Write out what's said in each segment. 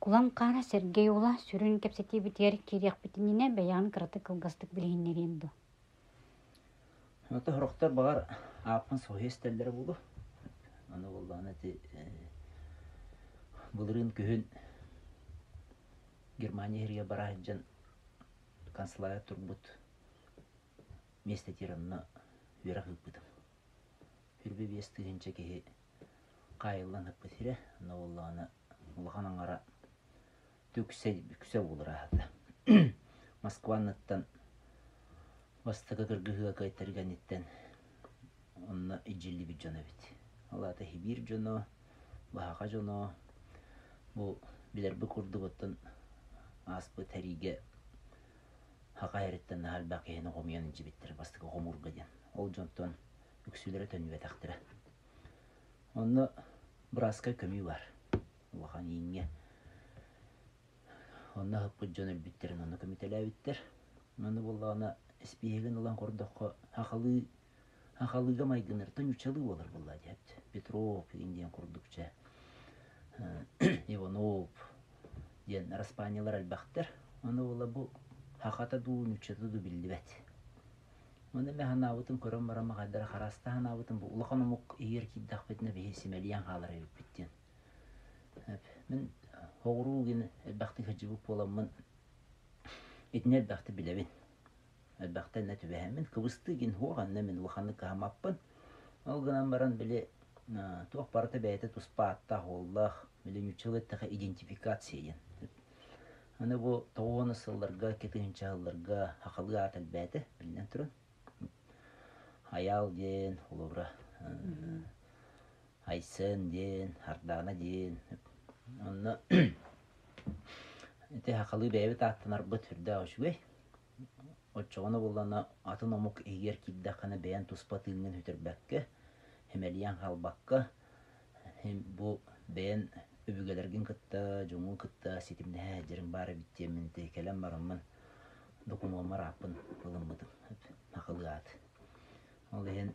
Кулан Хаара Сергей уола сүрүн кэпсэтиибитигэр киириэхпит иннинэ бэйэҕин кыратык кылгастык билиһиннэриэн дуо? Ото сорохтор баҕар ааппын соһуйа истэллэрэ буолуо. Аны буоллаҕына ити былырыын күһүн Германия иһигэр бара сылдьан канцелярия турбут миэстэтигэр онно үөрэх ыыппытым. 25 тыһыынча киһи хаайыллан ыппыт сирэ. Онно буоллаҕына улахан аҥара үксэ үксэ буолар аата. Москва анныттан бастакы кыргыһыыга кыайтарыганиттэн онно илдьиллибит дьон эбит. Ол аата Сибиир дьоно, Баһаха дьоно бу билэрбит курдук оттон ааспыт сэриигэ Саха сириттэн наһаа элбэх киһини хомуйан илдьибиттэр бастакы хомуурга диэн. Ол дьонтон үксүлэрэ төннүбэтэхтэрэ. Онно бырааска көмүү баар. Улахан ииҥҥэ. Онно аһыппыт дьон өлбүттэрин онно көмүтэлээбиттэр. Манна буоллаҕына испииһэгин ылан көрдөххө сахалыы сахалыыга майгыннар нууччалыы буолар буоллаа диэбит. Петров игин диэн курдук чэ Иванов диэн араспаанньалар элбэхтэр. Ону буола бу сахата дуу, нууччата дуу биллибэт. Ону мин санаабытым көрөн баран маҕайдара хараста санаабытым бу улахан омук иһигэр киирдэхпитинэ биһи симэлийэн хаалар эбиппит диэн. Мин соҕуруу гин элбэхтик сылдьыбыт буоламмын итини элбэхтик билэбин. Элбэхтэ иннэ түбэһэммин кыбыстыы гин суох анна мин улаханнык кыһаммаппын. Ол гынан баран били туох барыта бэйэтэ туспа ааттаах-уоллаах, били нууччалыы эттэххэ идентификация диэн. Аны бу тоҕуона сылларга, 2000 сылларга сахалыы аат элбээтэ, биллэн туран. Айаал диэн, холобура, Айсен диэн, Ардаана диэн. Онно ити сахалыы бэйэбит ааттанарбыт сүрдээх үчүгэй. Оччоҕуна буоллаҕына атын омук иһигэр киирдэххинэ бэйэҥ туспа тыыҥҥын сүтэрбэккэ, симэлийэн хаалбакка, бу бэйэҥ өбүгэлэргин кытта, дьоҥҥун кытта ситимнэһэ сылдьарыҥ баар эбит диэммин ити кэлэн бараммын докумуоммар ааппын ылыммытым, сахалыы аат. Ол иһин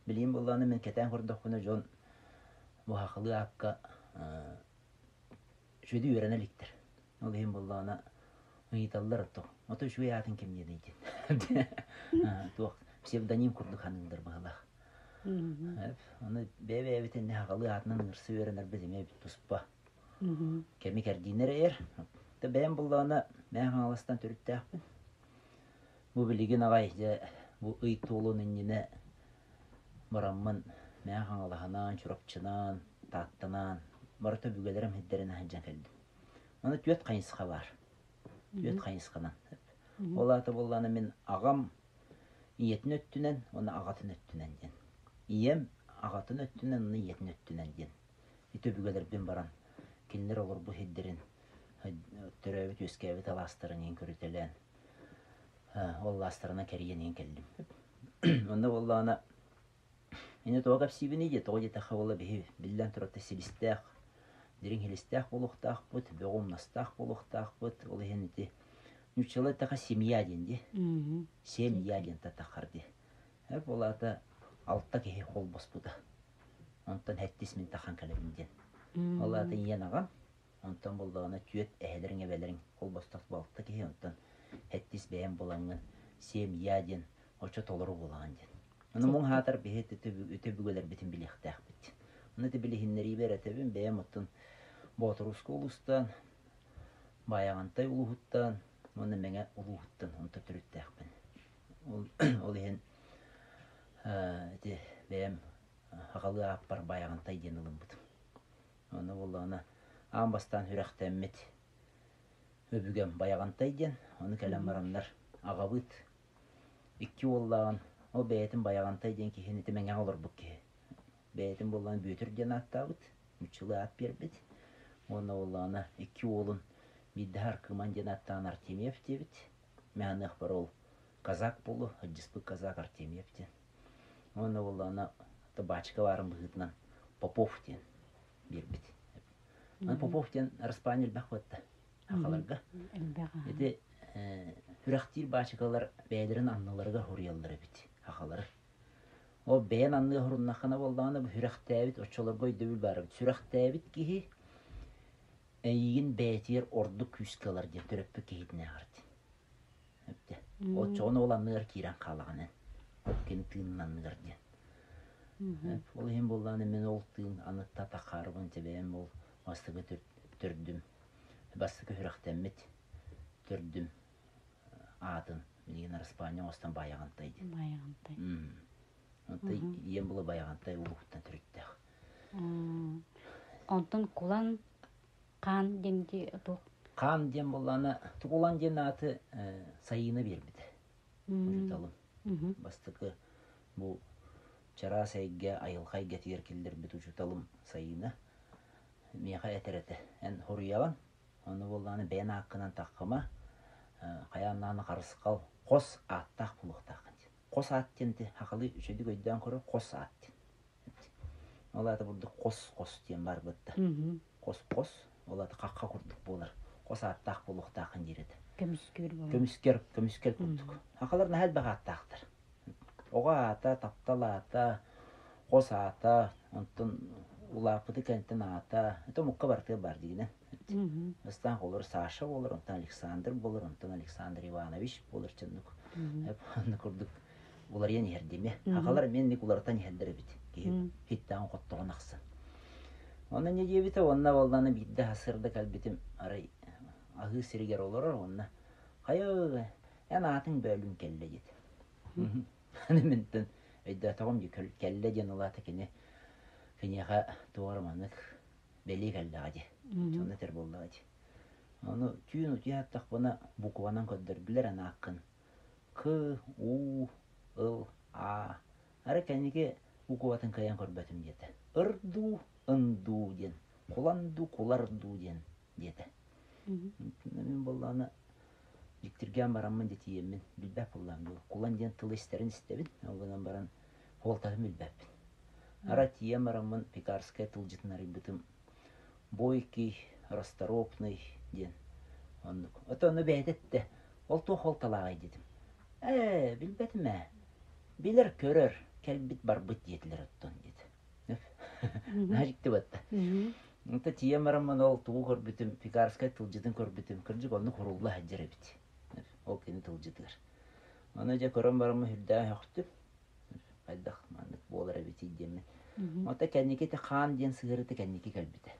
билигин буоллаҕына мин кэтээн көрдөхпүнэ дьон бу сахалыы аакка үчүгэйдик үөрэнэ иликтэр. Ол иһин буоллаҕына ыйыталлар ото ото үчүгэй аатын ким диэний диэн. Туох псевдоним курдук саныыллар быһыылаах. Аны бэйэ-бэйэбитин сахалыы аатынан ыҥырса үөрэнэрбит эмиэ туспа кэми кэрдиини эрэйэр. Бэйэм буоллаҕына Мэҥэ Хаҥаластан төрүттээхпин. Бу билигин аҕай дьэ бу ый туолуон иннинэ бараммын Мэҥэ Хаҥалаһынан, Чурапчынан, Тааттанан барыта өбүгэлэрим сирдэринэн сылдьан кэллим. Аны түөрт хайысха баар. Түөрт хайысханан. Ол аата буоллаҕына мин аҕам ийэтин өттүнэн уонна аҕатын өттүнэн диэн. Ийэм аҕатын өттүнэн уонна ийэтин өттүнэн диэн. Ити өбүгэлэрбин баран кинилэр олорбут сирдэрин төрөөбүт-үөскээбит алаастарын иһин көрүтэлээн ол алаастарынан кэрийэн иһин кэллим. Онно буоллаҕына Ини тоҕо кэпсиибиний диэ, тоҕо диэтэххэ буолла биһи биллэн турар силистээх, дириҥ силистээх буолуохтаахпыт, бөҕө умнастаах буолуохтаахпыт. Ол иһин ити нууччалыы эттэххэ семья диэн дии. Семья диэн татаххар дии. Эп ол аата алта киһи холбоспута. Онтон сэттис мин тахан кэлэбин диэн. Ол аата ийэн аҕам, онтон буоллаҕына түөрт эһэлэриҥ эбэлэриҥ холбостох балта киһи, онтон сэттис бэйэм буолаҥҥын семья диэн оччо толору буолаҕын диэн. Ону муҥ хаатар биһи өтөбүгэлэрбитин билиэхтээхпит. Ону ити билиһиннэриибэр этэбин бэйэм оттон Боотуруску улуустан, Баайаҕантай улууһуттан уонна Мэҥэ улууһуттан онто төрүттээхпин. Ол, ол иһин ити бэйэм сахалыы ааппар Баайаҕантай диэн ылыммытым. Ону буоллаҕына аан бастаан сүрэхтэммит өбүгэм Байаҕантай диэн, ону кэлэн бараннар аҕабыт икки уоллааҕын, ол бэйэтин Байаҕантай диэн киһини ити Мэҥэҕэ олорбут киһи. Бэйэтин буоллаҕына Бүөтүр диэн ааттаабыт, нууччалыы аат биэрбит. Уонна буоллаҕына икки уолун биирдэһэ Аркыман диэн ааттаан Артемьев диэбит. Мэһаныахпар ол казак буолуо, ыдьыспыт казак Артемьев диэн. Уонна буоллаҕына баачыка баарын быһыытынан Попов диэн биэрбит. Аны Попов диэн араспаанньа элбэх буотта сахаларга. Ити сүрэхтиир баачыкалар бэйэлэрин анныларыгар суруйаллар эбит сахалары. Ол бэйэн анныга суруннаххына буоллаҕына бу сүрэхтээбит оччолорго өйдөбүл баар эбит. Сүрэхтээбит киһи Эйигин бэйэтигэр ордук күүскэ ылар диэн төрөппүт киһитинээҕэр диэн. Эптэ. Оччоҕуна ол анныгар киирэн хаалаҕын эн. Ол кини тыынын анныгар диэн. Ол иһин буоллаҕына мин ол тыын анытта таххаарыбын бэйэм ол бастакы төрдүм, бастакы сүрэхтэммит төрдүм аатын билигин араспаанньа оҥостон Баайаҕантай диэн. Баайаҕантай. Онтон ийэм була Байаҕантай улууһуттан төрүттээх. Онтон Кулан Хаан диэн туох? Хаан диэн буоллаҕына, Кулан диэн ааты Сайыына биэрбитэ. Учууталым. Бастакы бу чараас эйгэ, айылҕа эйгэтигэр киллэрбит учууталым Сайыына миэхэ этэр этэ. Эн хоруйаҕын, ону буоллаҕына бэйэн ааккынан таххыма, хайаан даҕаны харысхал хос ааттаах буолуохтааххын диэн. Хос аат диэн ити сахалыы үчүгэйдик өйдөөн көрөр хос аат диэн. Ол аата бурдук хос-хос диэн баар бытта. Хос-хос, ол аата хахха курдук буолар. Хос ааттаах буолуохтааххын диир этэ. Көмүскүүр буолар. Көмүскэр, көмүскэл курдук. Сахалар наһаа элбэх ааттаахтар. Оҕо аата, таптал аата, хос аата, онтон улааппыты кэнтэн аата, это омукка барытыгар баар дигинэн. Бастаан холор Саша буолар, онтон Александр буолар, онтон Александр Иванович буолар чыннык. Онно курдук уларыйан иһэр диме. Аҕалар эмиэ инник уларытан иһэллэр эбит. Киһи хиттаҕын хоттоҕун ахсын. Онно не диэбитэ, уонна буоллаана биирдэ сарсыарда кэлбитим, арай аһыы сиригэр олорор уонна хайа эн аатыҥ бөөлүн кэллэ диэт. Аны минтэн өйдөөтөҕүм дии кэллэ диэн улаата кини киниэхэ туох эрэ маннык бэлиэ кэллэҕэ дии. Дьоно этэр буоллаҕа дии. Ону түүн утуйа сыттахпына букванан көрдөрдүлэр эн ааккын. К, У, Ыл, А. Арай кэнники букватын кыайан көрбөтүм диэтэ. Ыр дуу, ын дуу диэн, кулан дуу, кулар дуу диэн диэтэ. Мин буоллаҕына дьиктиргээн бараммын дьэ тиийэммин билбэт буоллаҕым дуу. Кулан диэн тылы истэрин истэбин, ол гынан баран суолтатын билбэппин. Арай тиийэн бараммын Пекарская тылдьытын арыйбытым бойкий, расторопный диэн оннук. Ото ону бэйэтэ эттэ, ол туох суолталааҕый диэтим. Ээ, билбэтим ээ. Билэр-көрөр, кэлбит-барбыт диэтилэр оттон диэтэ. Наһаа дьикти батта. Онто тиийэн бараммын ол тугу көрбүтүм, Пекарскай тылдьытын көрбүтүм, кырдьык оннук хурулла сылдьар эбит. Ол кини тылдьытыгар. Ону дьэ көрөн бараммын сүрдээх сөхтүм. Хайдах маннык буолар эбитий диэммин. Онто кэнники ити хаан диэн сыһыарыта кэнники кэлбитэ.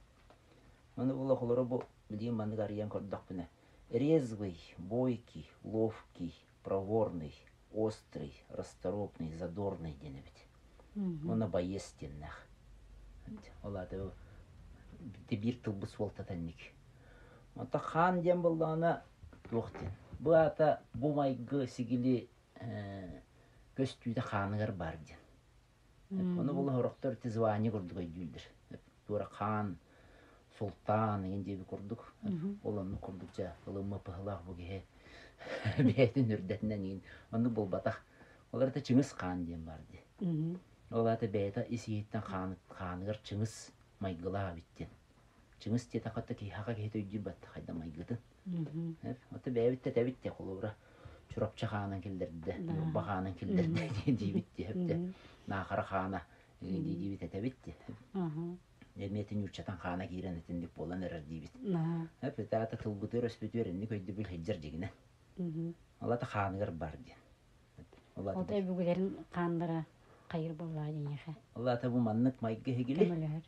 Ону була холоро бу билигин маннык арыйан көрдөхпүнэ резвый, бойкий, ловкий, проворный, острый, расторопный, задорный диэн эбит. Уонна боец диэннээх. Ол аата биир тылбыт суолтата инник. Онто хаан диэн буоллаҕына туох диэн. Бу аата бу майгы сигили көстүүтэ хааныгар баар диэн. Ону була сорохтор ити звание курдук өйдүүллэр. Туора хаан, султаан игин диэби курдук. Ол оннук курдук дьэ ылыммыт быһылаах бу киһи бэйэтин үрдэтинэн игин оннук буолбатах. Ол эрэ Чыҥыс хаан диэн баар дии. Ол аата бэйэтэ ис иһиттэн хааныгар Чыҥыс майгылаах эбит диэн. Чыҥыс диэтэххэ да киһиэхэ киһитэ өйдүүр батта хайда майгытын. Ото бэйэбит да этэбит дии холобура Чурапчы хаанын киллэрдэ, Ньурба хаанын киллэрдэ диибит дии Наахара хаана диибит этэбит дии. Эмиэ ньууччатан хаана киирэн итинник буолан эрэр диибит. Эп тылбытыгар өспүтүгэр инник өйдөбүл сылдьар дьигинэ. Ол ата хааныгар бар диэн. Ол өбүгэлэрин хааннара хайыр буоллаҕа диэхэ. Ол аата бу маннык майгы иһигили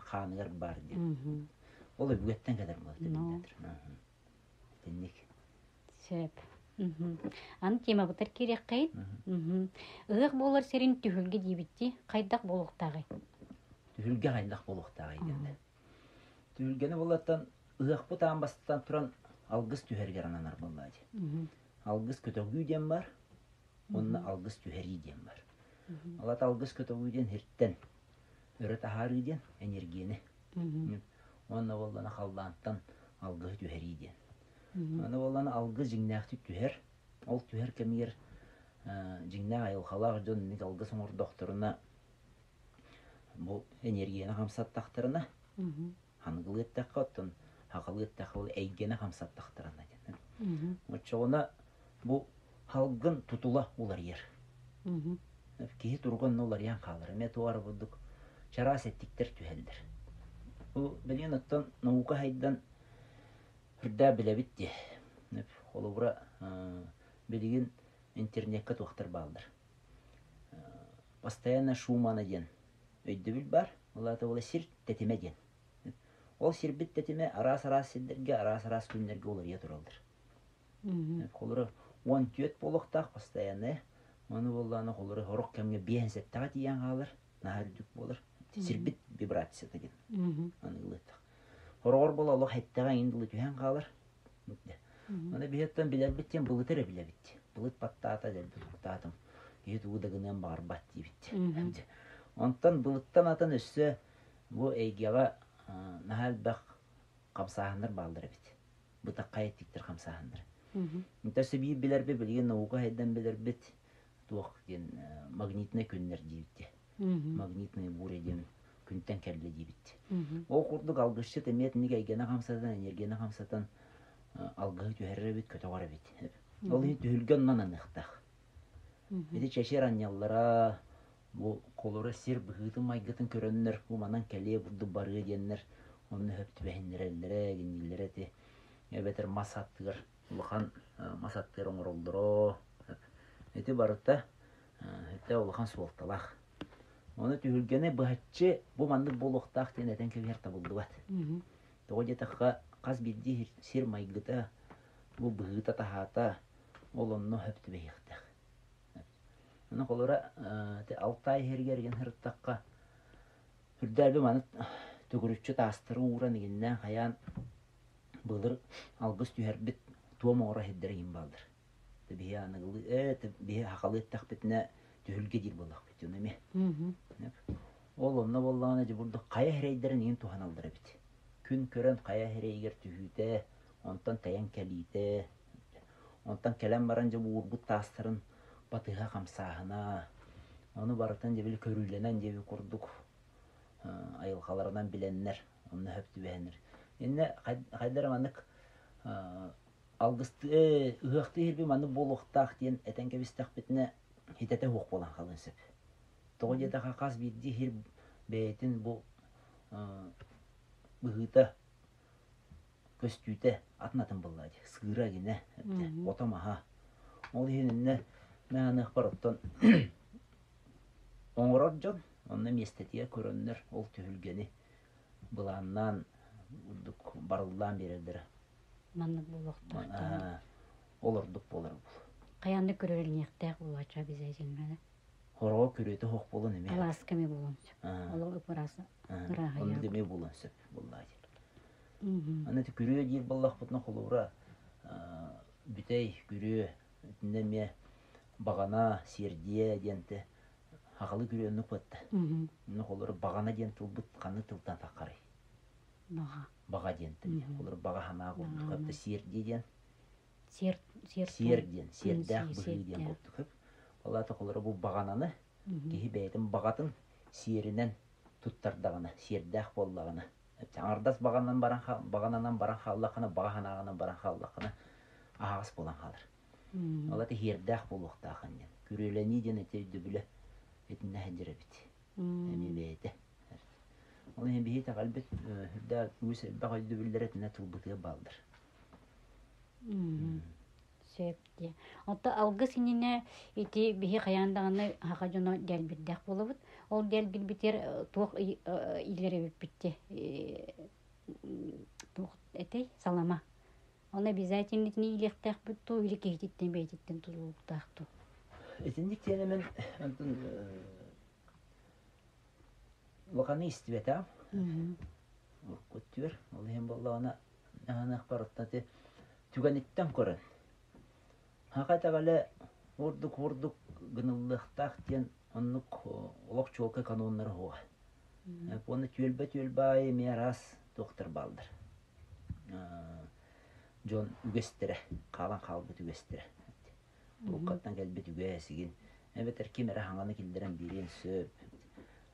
хааныгар баар диэн. Ол өбүгэттэн кэлэр буолар Итинник. Сөп. Аны темабытар киириэххэйин. Ыһыах буолар сирин түһүлгэ диибитти хайдах буолуохтааҕый? Түһүлгэ хайдах буолуохтааҕый диэн. Түһүлгэни буоллаттан ыһыахпыт аан бастатан туран алгыс түһэригэр ананар буоллаа дии. Алгыс көтөҕүү диэн бар, уонна алгыс түһэрии диэн бар. Ол аата алгыс көтөҕүү диэн сиртэн өрө таһаарыы диэн энергияны. Уонна буоллана халлаантан алгыһы түһэрии диэн. Аны буоллана алгыс дьиҥнээхтик түһэр. Ол түһэр кэмигэр дьиҥнээх айылҕалаах дьон инник алгыс оҥордохторуна бу энергияны хамсаттахтарына Аныгылыы эттэххэ, оттон сахалыы эттэххэ, ол эйгэни хамсаттахтарына диэн. Оччоҕуна бу халгын тутула уларыйар. Киһи туруга онно уларыйан хаалар. Эмиэ туох эрэ курдук чараас эттиктэр түһэллэр. Бу билигин оттон наука сайдан. Үрдээх билэбит дии. Холобура, билигин интернеккэ туохтар бааллар. Постоянно Шумана диэн өйдөбүл баар. Ол аата ол сир тэтимэ диэн. Ол сирбит тэтимэ араас-араас сирдэргэ, араас-араас күннэргэ уларыйа тураллар. Холобура, 14 буолуохтаах постоянная. Ону буоллаҕына холобура сорох кэмҥэ биэһин сэттэҕэ тиийэн хаалар, наһаа үрдүк буолар. Сирбит вибрацията диэн аныгылыытах. Хороҕор буола олох эттэҕэ эҥин дылы түһэн хаалар. Аны биһиэттэн билэрбит диэн былыты эрэ билэбит. Былыт баттаата дэлби туктаатым. Киһи тугу да гыныан баҕарбат диибит. Онтон былыттан атын өссө бу эйгэҕэ наһаа элбэх хамсааһыннар бааллар эбит. Бытаххай эттиктэр хамсааһыннар. Өссө биир билэрбит, билигин наука сайдан билэрбит туох диэн магнитнай күннэр диибит. Магнитная буря диэн күнтэн кэллэ диибит. Ол курдук алгысчыт эмиэ итинник эйгэни хамсатан, энергияны хамсатан алгыһы түһэрэр эбит, көтөҕөр эбит. Ол иһин түһүлгэ оннун аныахтаах. Ити чэчир анньаллара бу холоро сир быһыытын-майгытын көрөннөр бу манан кэлиэ бурдук барыа диэннэр онно сөп түбэһиннэрэллэрэ, гиннииллэрэ ити эбэтэр мас аттыгар улахан мас аттыгар оҥороллоро. Ити барыта ити улахан суолталаах. Ону түһүлгэни быһаччы бу маннык буолуохтаах диэн этэн кэбиһэр табыллыбат. Тоҕо диэтэххэ, хас биирдии сир майгыта, бу быһыыта-таһаата ол онно сөп түбэһиэхтээх. Ону холобура, Алтай иһэригэр игин сырыттахха, үрдээби маны төгүрүччү таастары ууран игиннээн хайаан былыр алгыс түһэрбит туом оҥоро иһирдэр игин бааллар. Биһи аныгылыы ээ биһи сахалыы эттэхпитинэ түһүлгэ диир буоллахпыт дьон эмиэ. Ол онно буоллаҕына дьэ бурдук хайа эрэйдэрин иһин туһаналлар эбит. Күн көрөн хайа эрэйигэр түһүүтэ, онтон тэйэн кэлиитэ, онтон кэлэн баран дьэ уурбут таастарын батыһа хамсааһына, ону барытын дьэ били көрүүлэнэн диэби курдук айылҕаларынан билэннэр, онно сөп түбэһэннэр. Иннэ хайдара маннык алгыстыы ыһыахтыы иһирби маннык буолуохтаах диэн этэн кэбистэхпитинэ хитэтэ суох буолан хаалыан сөп. Тоҕо диэтэххэ хас биирдии иһир бэйэтин бу быһыыта көстүүтэ атын-атын буоллаа дии. Сыыра гинэ, ото-маһа. Ол иһин иннэ мээныахпар оттон оҥорор дьон онно миэстэтигэр көрөннөр ол түһүлгэни былааннаан урдук барыллаан биэрэллэрэ. Маннык буолуохтаах диэн. Ол ордук буолар буолуо. Хайааннык көрөрүлүнүөхтээх буолааччы обязательно. Хороҕо күрүөтэ суох буолан эмиэ. Алааска эмиэ буолуон сөп. Олох ыраас ырааһыйа. Оннук эмиэ буолуон сөп буоллаа диир. Аны ити күрүө диир буоллахпытына холобура бүтэй күрүө итиннэ эмиэ баҕана, сиэрдийэ диэнтэ сахалыы күрүө оннук буотта. Онно холобура баҕана диэн тылбыт ханнык тылтан таххарый? Баҕа. Баҕа диэнтэн. Холобура баҕа санаа курдук хатта сиэрдийэ диэн. Сиэр сиэр Сиэр диэн, сиэрдээх быһыы диэн курдук. Ол аата холобура бу баҕананы киһи бэйэтин баҕатын сиэринэн туттардаҕына, сиэрдээх буоллаҕына, аҥардас баҕанан баран баҕананан баран хааллаххына, баҕа санааҕынан баран хааллаххына аһаҕас буолан хаалар. Ол аты сиэрдээх буолуохтааххын диэн. Күрүөлэнии диэн ити өйдөбүлэ итиннэ сылдьар эбит. Эмиэ бэйэтэ. Ол иһин биһи итэҕэлбит үрдээх үгүс элбэх өйдөбүллэрэ итиннэ тылбытыгар бааллар. Сөп дии. Оттон алгыс иннинэ ити биһи хайаан даҕаны саха дьоно дэлбирдээх буолабыт. Ол дэлбирбитигэр туох иилэр эбиппит туох этэй салама. Оны обязательно итини иилиэхтээхпит дуу или киһититтэн бэйэтиттэн тутулуктаах дуу? Итинник диэн онтон улаханы истибэтэҕим. Урукку өттүгэр. Ол иһин буоллаҕына аһыныахпар оттон ити түгэниттэн көрөн Саха итэҕэлэ ордук-ордук гыныллыахтаах диэн оннук олох чуолкай каноннара суоҕа. Уонна түөлбэ-түөлбэ аайы эмиэ араас туохтар бааллар. Дьон үгэстэрэ, хаалан хаалбыт үгэстэрэ. Уруккаттан кэлбит үгэс игин эбэтэр ким эрэ хаҥаны киллэрэн биэриэн сөп.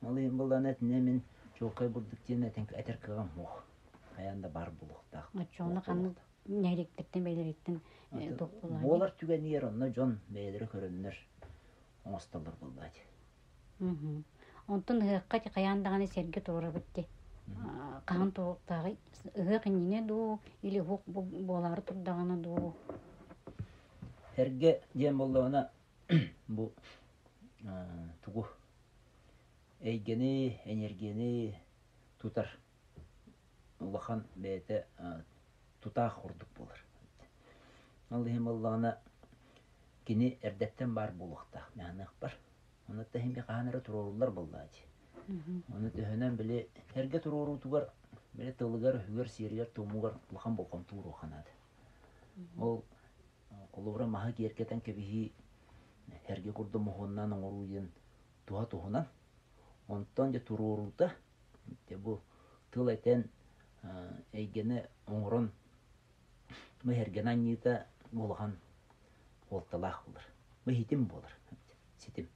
Ол иһин буоллаҕына итиннэ мин чуолкай бурдук диэн этэр кыаҕым суох. Хайаан да баар буолуохтаах. Оччоҕуна ханнык нэһилиэктэртэн бэйэлэриттэн туох буолаайый? Буолар түгэнигэр онно дьон бэйэлэрэ көрөннөр оҥостоллор буоллаа дии. Онтон ыһыахха хайаан даҕаны сэргэ туруорабыт дии. Хаһан туруохтааҕый? Ыһыах иннинэ дуу или уһук буолаары турдаҕына дуу? Эргэ диэн буоллаҕына бу тугу эйгэни, энергияны тутар улахан бэйэтэ тутаах курдук буолар. Ол иһин буоллаҕына кини эрдэттэн баар буолуохтаах миһаныахпар. Ону тэһин хаһан эрэ туруоруллар буоллаа дии. Ону төһөнөн били эргэ туруоруутугар били тылыгар, үһүгэр, сиэригэр, туомугар улахан болҕомто ууруохха наада. Ол холобура маһы киэргэтэн кэбиһии эргэ курдук моһуоннаан оҥоруу диэн туһа туһунан. Онтон дьэ туруоруута дьэ бу тыл этэн эйгэни оҥорон бу эргэни анньыыта улахан суолталаах буолар. Бу ситим буолар. Ситим.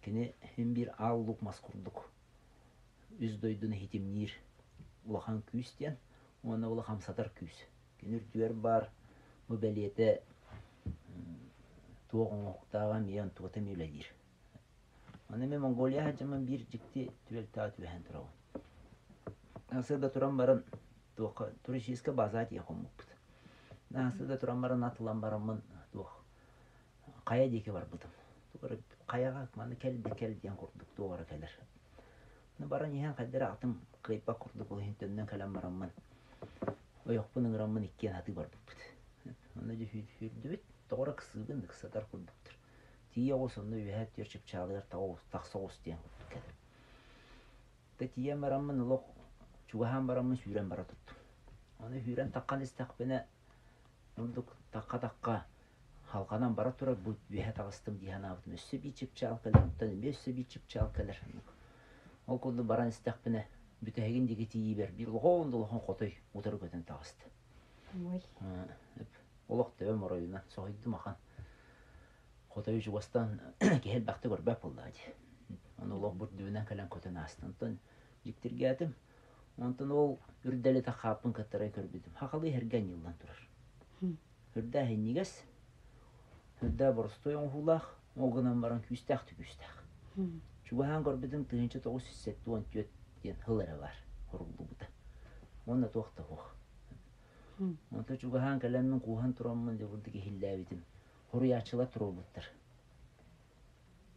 Кини син биир аал лук мас курдук үс дойдуну ситимниир улахан күүс диэн уонна ол хамсатар күүс. Кини үрдүгэр баар бу бэлиэтэ туох оҥоһуктааҕа эмиэ онтугата эмиэ үлэлиир. Аны мен Монголия сылдьаммын биир дьикти түбэлтэҕэ түбэһэн турабын. Сырда туран баран туохха туристическай база тиийэ хоммуппут. Сырда туран баран атылан бараммын туох хайа диэки барбытым. Хайаҕа маны кэл да кэл диэн курдук туох эрэ кэлэр. Баран иһэн хайдара атым кыайбат курдук ол иһин төннөн кэлэн бараммын ойохпун ыҥыраммын иккиэн атыы барбыппыт. Онно дьэ сүүрдүбүт, тоҕо эрэ ыксыыбын ыксатар курдуктар. Тиийэ оҕус онно үөһээ түөр чыпчаалыгар тахса оҕус диэн курдук кэлэр. Тэ тиийэн бараммын олох чугаһаан бараммын сүүрэн бара туттум. Ону сүүрэн таххан истэхпинэ ордук тахха-тахха халҕанан бара турар бу үөһэ таҕыстым дии санаабытым өссө биир чыпчаал кэлэр онтон эмиэ өссө биир чыпчаал кэлэр ол курдук баран истэхпинэ бүтэһигин диэки тиийиибэр биир улахан да улахан хотой утары көтөн таҕыста олох төбөм оройунан соһуйдум ахан хотойу чугастан киһи элбэхтик көрбөт буоллаҕа дии ону олох бурдуунан кэлэн көтөн ааста онтон дьиктиргээтим онтон ол үрдэлитэ хааппын кыттаран көрбүтүм хахалыы иһэргэ анньыллан турар Үрдээх иннигэс, үрдээх боростуой оҥоһуулаах, ол гынан баран күүстээх да күүстээх. Чугаһаан көрбүтүм 1974 диэн сыл эрэ баар хоруллубута. Уонна туох да суох. Онтон чугаһаан кэлэммин кууһан тураммын дьэ бурдук иһиллээбитим. Хоруйааччылар туруорбуттар.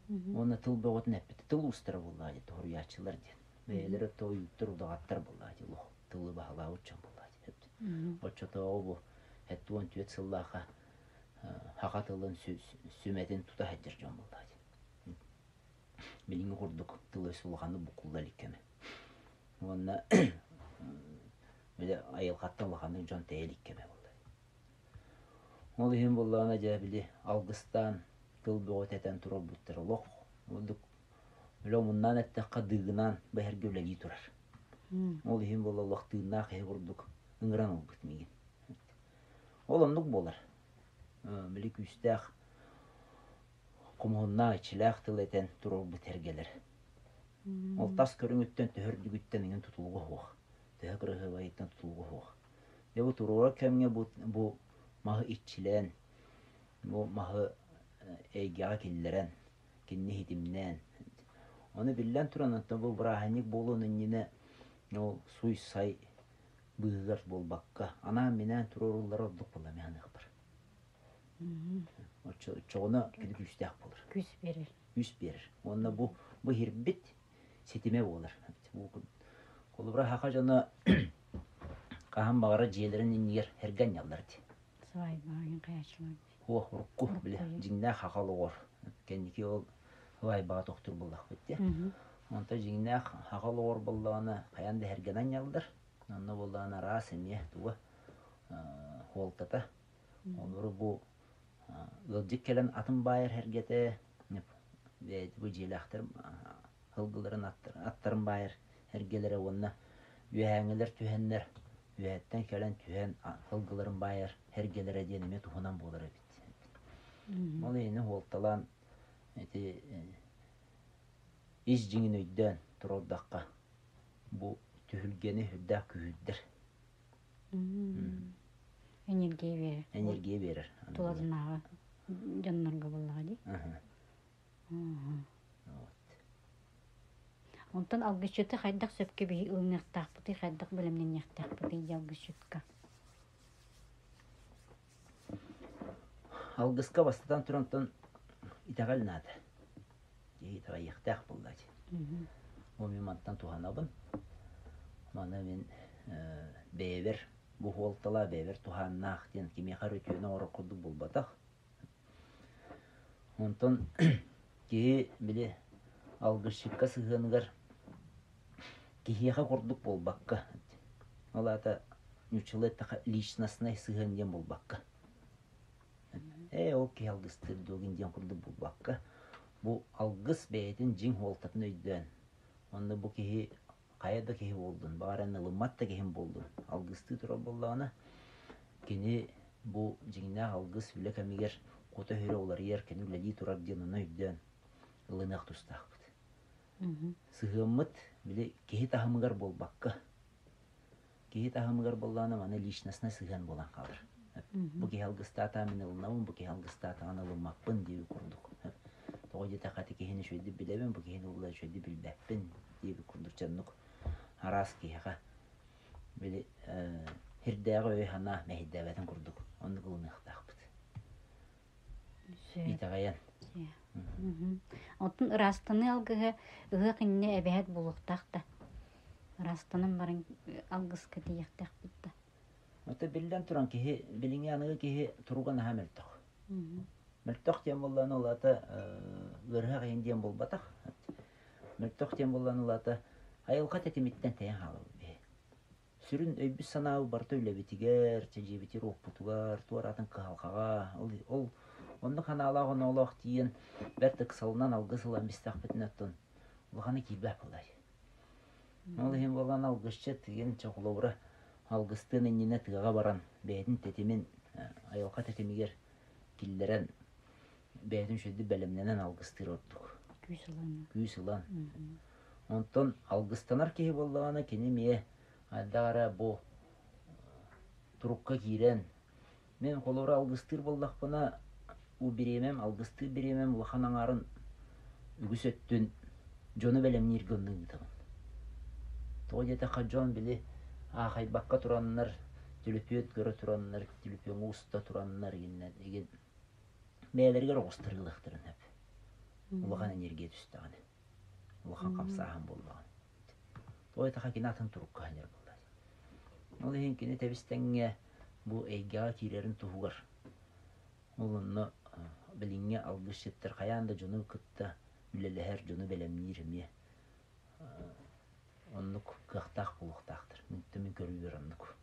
Уонна тыл бөҕөтүн эппит. Тыл уустара буоллаҕа дии, хоруйааччылар диэн. Бэйэлэрэ тойуттар, удаҕаттар буоллаҕа дии, олох тылы баһылаабыт дьон буоллаҕа дии. Оччотооҕу бу 74 сыллаахха саха тылын сүмэтин тута сылдьар дьон буоллаҕа дии. Билиҥҥи курдук тыл-өс улаханнык буккулла илик кэмэ. Уонна били айылҕаттан улаханнык дьон тэйэ илик кэмэ буолла. Ол иһин буоллаҕына дьэ били алгыстаан тыл бөҕөтө этэн турарбыттар олох ордук үлэ омуннаан эттэххэ дыыгынаан бэһэргэ үлэлии турар. Ол иһин буолла олох тыыннаах киһи курдук ыҥыран ылбыт миигин. Ол оннук буолар. Били күүстээх хомуһуннаах иччилээх тыл этэн туруорбут эргэлэр. Ол тас көрүҥүттэн төһө үрдүгүттэн иҥин тутулуга суох. Төһө кыраһыабайыттан тутулуга суох. Дьэ бу туруорар кэмҥэ бу, бу маһы иччилээн, бу маһы эйгэҕэ киллэрэн, кинини ситимнээн. Ону биллэн туран, оттон бу бырааһынньык буолуон иннинэ ол суй-сай быыһыгар буолбакка, анаан-минээн туруоруллара ордук буолла мин саныахпар. Оччоҕуна кини күүстээх буолар. Күүс биэрэр. Күүс биэрэр. Уонна бу бу иһирбит ситимэ буолар. Холобура саха дьоно хаһан баҕара дьиэлэрин иннигэр эргэ анньаллар дии. Свайбаҕын хайааччылар. Уох урукку били дьиҥнээх саха олоҕор кэнники ол свайбаҕа тохтуур буоллахпыт дии. Онто дьиҥнээх саха олоҕор буоллаҕына хайаан да эргэнэ анньаллар. Онно буоллаҕына араас эмиэ туга суолтата. Олору бу ыалдьыт кэлэн атын баайар эргэтэ бу дьиэлээхтэр сылгыларын аттарын баайар эргэлэрэ уонна үөһээҥҥилэр түһэннэр үөһэттэн кэлэн түһэн сылгыларын баайар эргэлэрэ диэн эмиэ туһунан буолар эбит. Ол иһини суолталаан ити ис дьиҥин өйдөөн туруордахха бу түһүлгэни үрдээх күүһүрдэр. Энергия биэрэр. Энергия биэрэр. Тулатынааҕы дьоннорго буоллаҕа дии. Онтон алгысчыты хайдах сөпкө биһи ылыныахтаахпытый, хайдах бэлэмнэниэхтээхпитий дии алгысчытка? Алгыска бастатан турантан итэҕэл наада. Киһи итэҕэйиэхтээх буолла дии. Ол мин мантан туһанабын. Маны мин бэйэбэр бу суолталаах, бэйэбэр туһааннаах диэн кимиэхэ эрэ үтүөнү оҥорор курдук буолбатах. Онтон киһи били алгысчыкка сыһыаныгар киһиэхэ курдук буолбакка, ол аата нууччалыы эттэххэ личностнай сыһыан диэн буолбакка, ээ ол киһи алгыстыыр дуогин диэн курдук буолбакка, бу алгыс бэйэтин дьиҥ суолтатын өйдөөн, онно бу киһи хайа да киһи буоллун, баҕар эн ылыммат да киһим буоллун, алгыстыы турар буоллаҕына, кини бу дьиҥнээх алгыс үлэ кэмигэр кута-сүрэ уларыйар, кини үлэлии турар диэн ону өйдөөн ылыныах тустаахпыт. Сыһыаммыт били киһи таһымыгар буолбакка, киһи таһымыгар буоллаҕына маны личностнай сыһыан буолан хаалар. Бу киһи алгыстаатаа мин ылынабын, бу киһи алгыстаатаҕына ылыммаппын диэбит курдук. Тоҕо диэтэххэ ити киһини үчүгэйдик билэбин, бу киһини улла үчүгэйдик билбэппин диэбит курдук дьоннук араас киһиэхэ били сирдээҕи өй-санаа мэһэйдээбэтин курдук оннук ылыныахтаахпыт. Итэҕэйэн. Оттон ыраастаныы алгыһы ыһыах иннинэ эбэһээт буолуохтаах да. Ыраастанан баран алгыска тиийиэхтээхпит да. Ото биллэн туран киһи билиҥҥи аныгы киһи туруга наһаа мөлтөх. Мөлтөх диэн буоллаҕына ол аата ыарыһах иһин диэн буолбатах. Мөлтөх диэн буоллаҕына ол аата айылҕа тэтимиттэн тэйэн хаалабыт биһи. Сүрүн өйбүт-санаабыт барыта үлэбитигэр, дьиэбитигэр-уоппутугар, туораатын кыһалҕаҕа, ол, ол оннук санаалаах-оноолоох тиийэн бэрт ыксалынан алгыс ылан истэхпитинэ оттон улаханы киирбэт буолай. Ол иһин буолан алгысчыт тыгын чэ холобура алгыстыан иннинэ тыаҕа баран бэйэтин тэтимин айылҕа тэтимигэр киллэрэн бэйэтин үчүгэйдик бэлэмнэнэн алгыстыыр ордук. Күүс ылан. Күүс ылан. Онтон алгыстанар киһи буоллаҕына кини эмиэ хайдах эрэ бу турукка киирэн мин холобура алгыстыыр буоллахпына уу бириэмэм алгыстыыр бириэмэм улахан аҥаарын үгүс өттүн дьону бэлэмнииргэ онно ыытабын. Тоҕо диэтэххэ дьон били аахайбакка тураннар түлүпүөн көрө тураннар түлүпүөҥҥэ уста тураннар игин бэйэлэригэр оҕустарыылыахтарын сөп. Улахан энергия түстэҕинэ, улахан хамсааһын буоллаҕына. Тоҕо диэтэххэ кини атын турукка сылдьар буолла. Ол иһин кини тэбис-тэҥҥэ бу эйгэҕэ киирэрин туһугар ол онно билиҥҥи алгысчыттар хайаан да дьону кытта үлэлэһэр, дьону бэлэмниир эмиэ оннук кыахтаах буолуохтаахтар. Мин көрүүбэр оннук.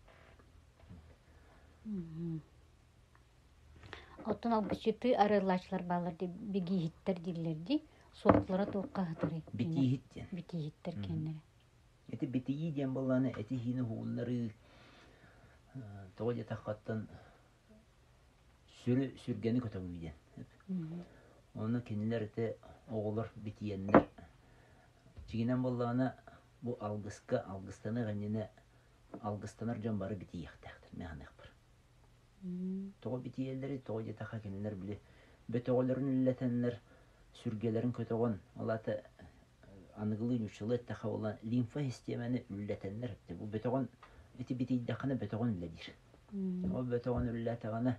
Оттон алгысчыты арыаллааччылар бааллар дии, бигииһиттэр дииллэр дии. Суолталара туохха сытарый? Битииһит диэн. Битииһиттэр киэннэрэ. Ити битийии диэн буоллаҕына эти-иһиини уһугуннарыы тоҕо диэтэххэ оттон сүрү сүргэни көтөҕүү диэн. Ону кинилэр ити оҕолор битийэннэр дьиҥинэн буоллаҕына бу алгыска алгыстаныах иннинэ алгыстанар дьон бары битийиэхтээхтэр мин саныахпар. Тоҕо битийэллэрий, тоҕо диэтэххэ кинилэр били бөтөҕөлөрүн үллэтэннэр сүргэлэрин көтөҕөн, ол аата аныгылыы нууччалыы эттэххэ буолан лимфа систиэмэни үллэтэннэр бу бөтөҕөн ити битийдэххинэ бөтөҕөн үлэлиир. Ол бөтөҕөн үллээтэҕинэ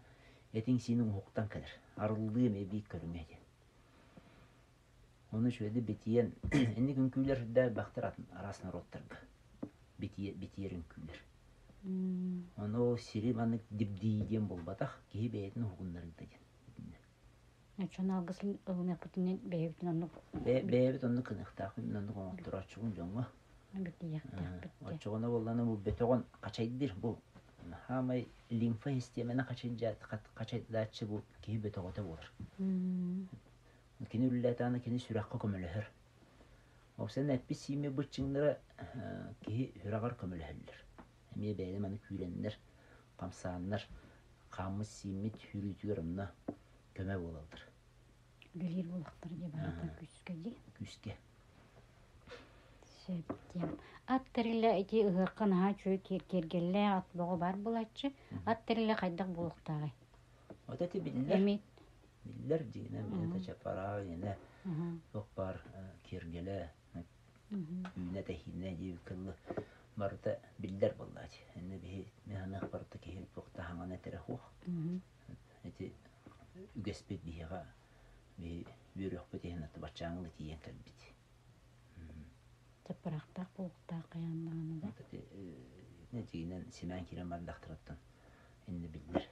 этиҥ-сииниҥ уһуктан кэлэр. Арыллыы эмиэ биир көрүҥэ диэн. Ону үчүгэйдик битийэн инник үҥкүүлэр да элбэхтэр араас норуоттарга битийэр үҥкүүлэр. Ону сири маннык дибдии диэн буолбатах, киһи бэйэтин уһугуннарыыта диэн. Оччону алгыс ылыныахпытын бэйэбитин оннук Бэйэбит оннук гыныахтаахпыт, мин оннук оҥотторооччубун дьоҥҥо. Битийиэхтээхпит. Оччоҕуна буоллаҕына бу бөтөҕүн хачайдыыр бу хаамай лимфа систиэмэни хачайдааччы бу киһи бөтөҕөтө буолар. Кини үлэлээтэҕинэ кини сүрэххэ көмөлөһөр. Уопсайынан эппит-сииммит быччыҥнара киһи сүрэҕэр көмөлөһөллөр. Эмиэ бэйэлэрэ маны күүрэннэр, хамсааннар, хааммыт-сииммит сүүрүүтүгэр онно көмө буолаллар. Үлэлиир буоллахтара дии барыта күүскэ дии. Күүскэ. Сөп диэн. Ат тэрилэ ити ыһыахха наһаа үчүгэй киэргэллээх ат бөҕө баар буолааччы. Ат тэрилэ хайдах буолуохтааҕый? Вот эти биллэр. Эми Биллэр дьиҥинэн билэтэ чапараа иэнэ туох баар киэргэлэ. Үүнэ-тэһиинэ диэбиккэ дылы барыта биллэр буоллааччы. Иннэ биһи мин барыта киһи туох да хаҥан этэрэ суох. Ити үгэспит биһиэхэ биһи үөрүөхпүт иһин баччааҥҥы тиийэн кэлбит. Чаппарахтаах буолуохтаах хайаан даҕаны да. Ити симээн киирэн бардахтарыттан иннэ биллэр.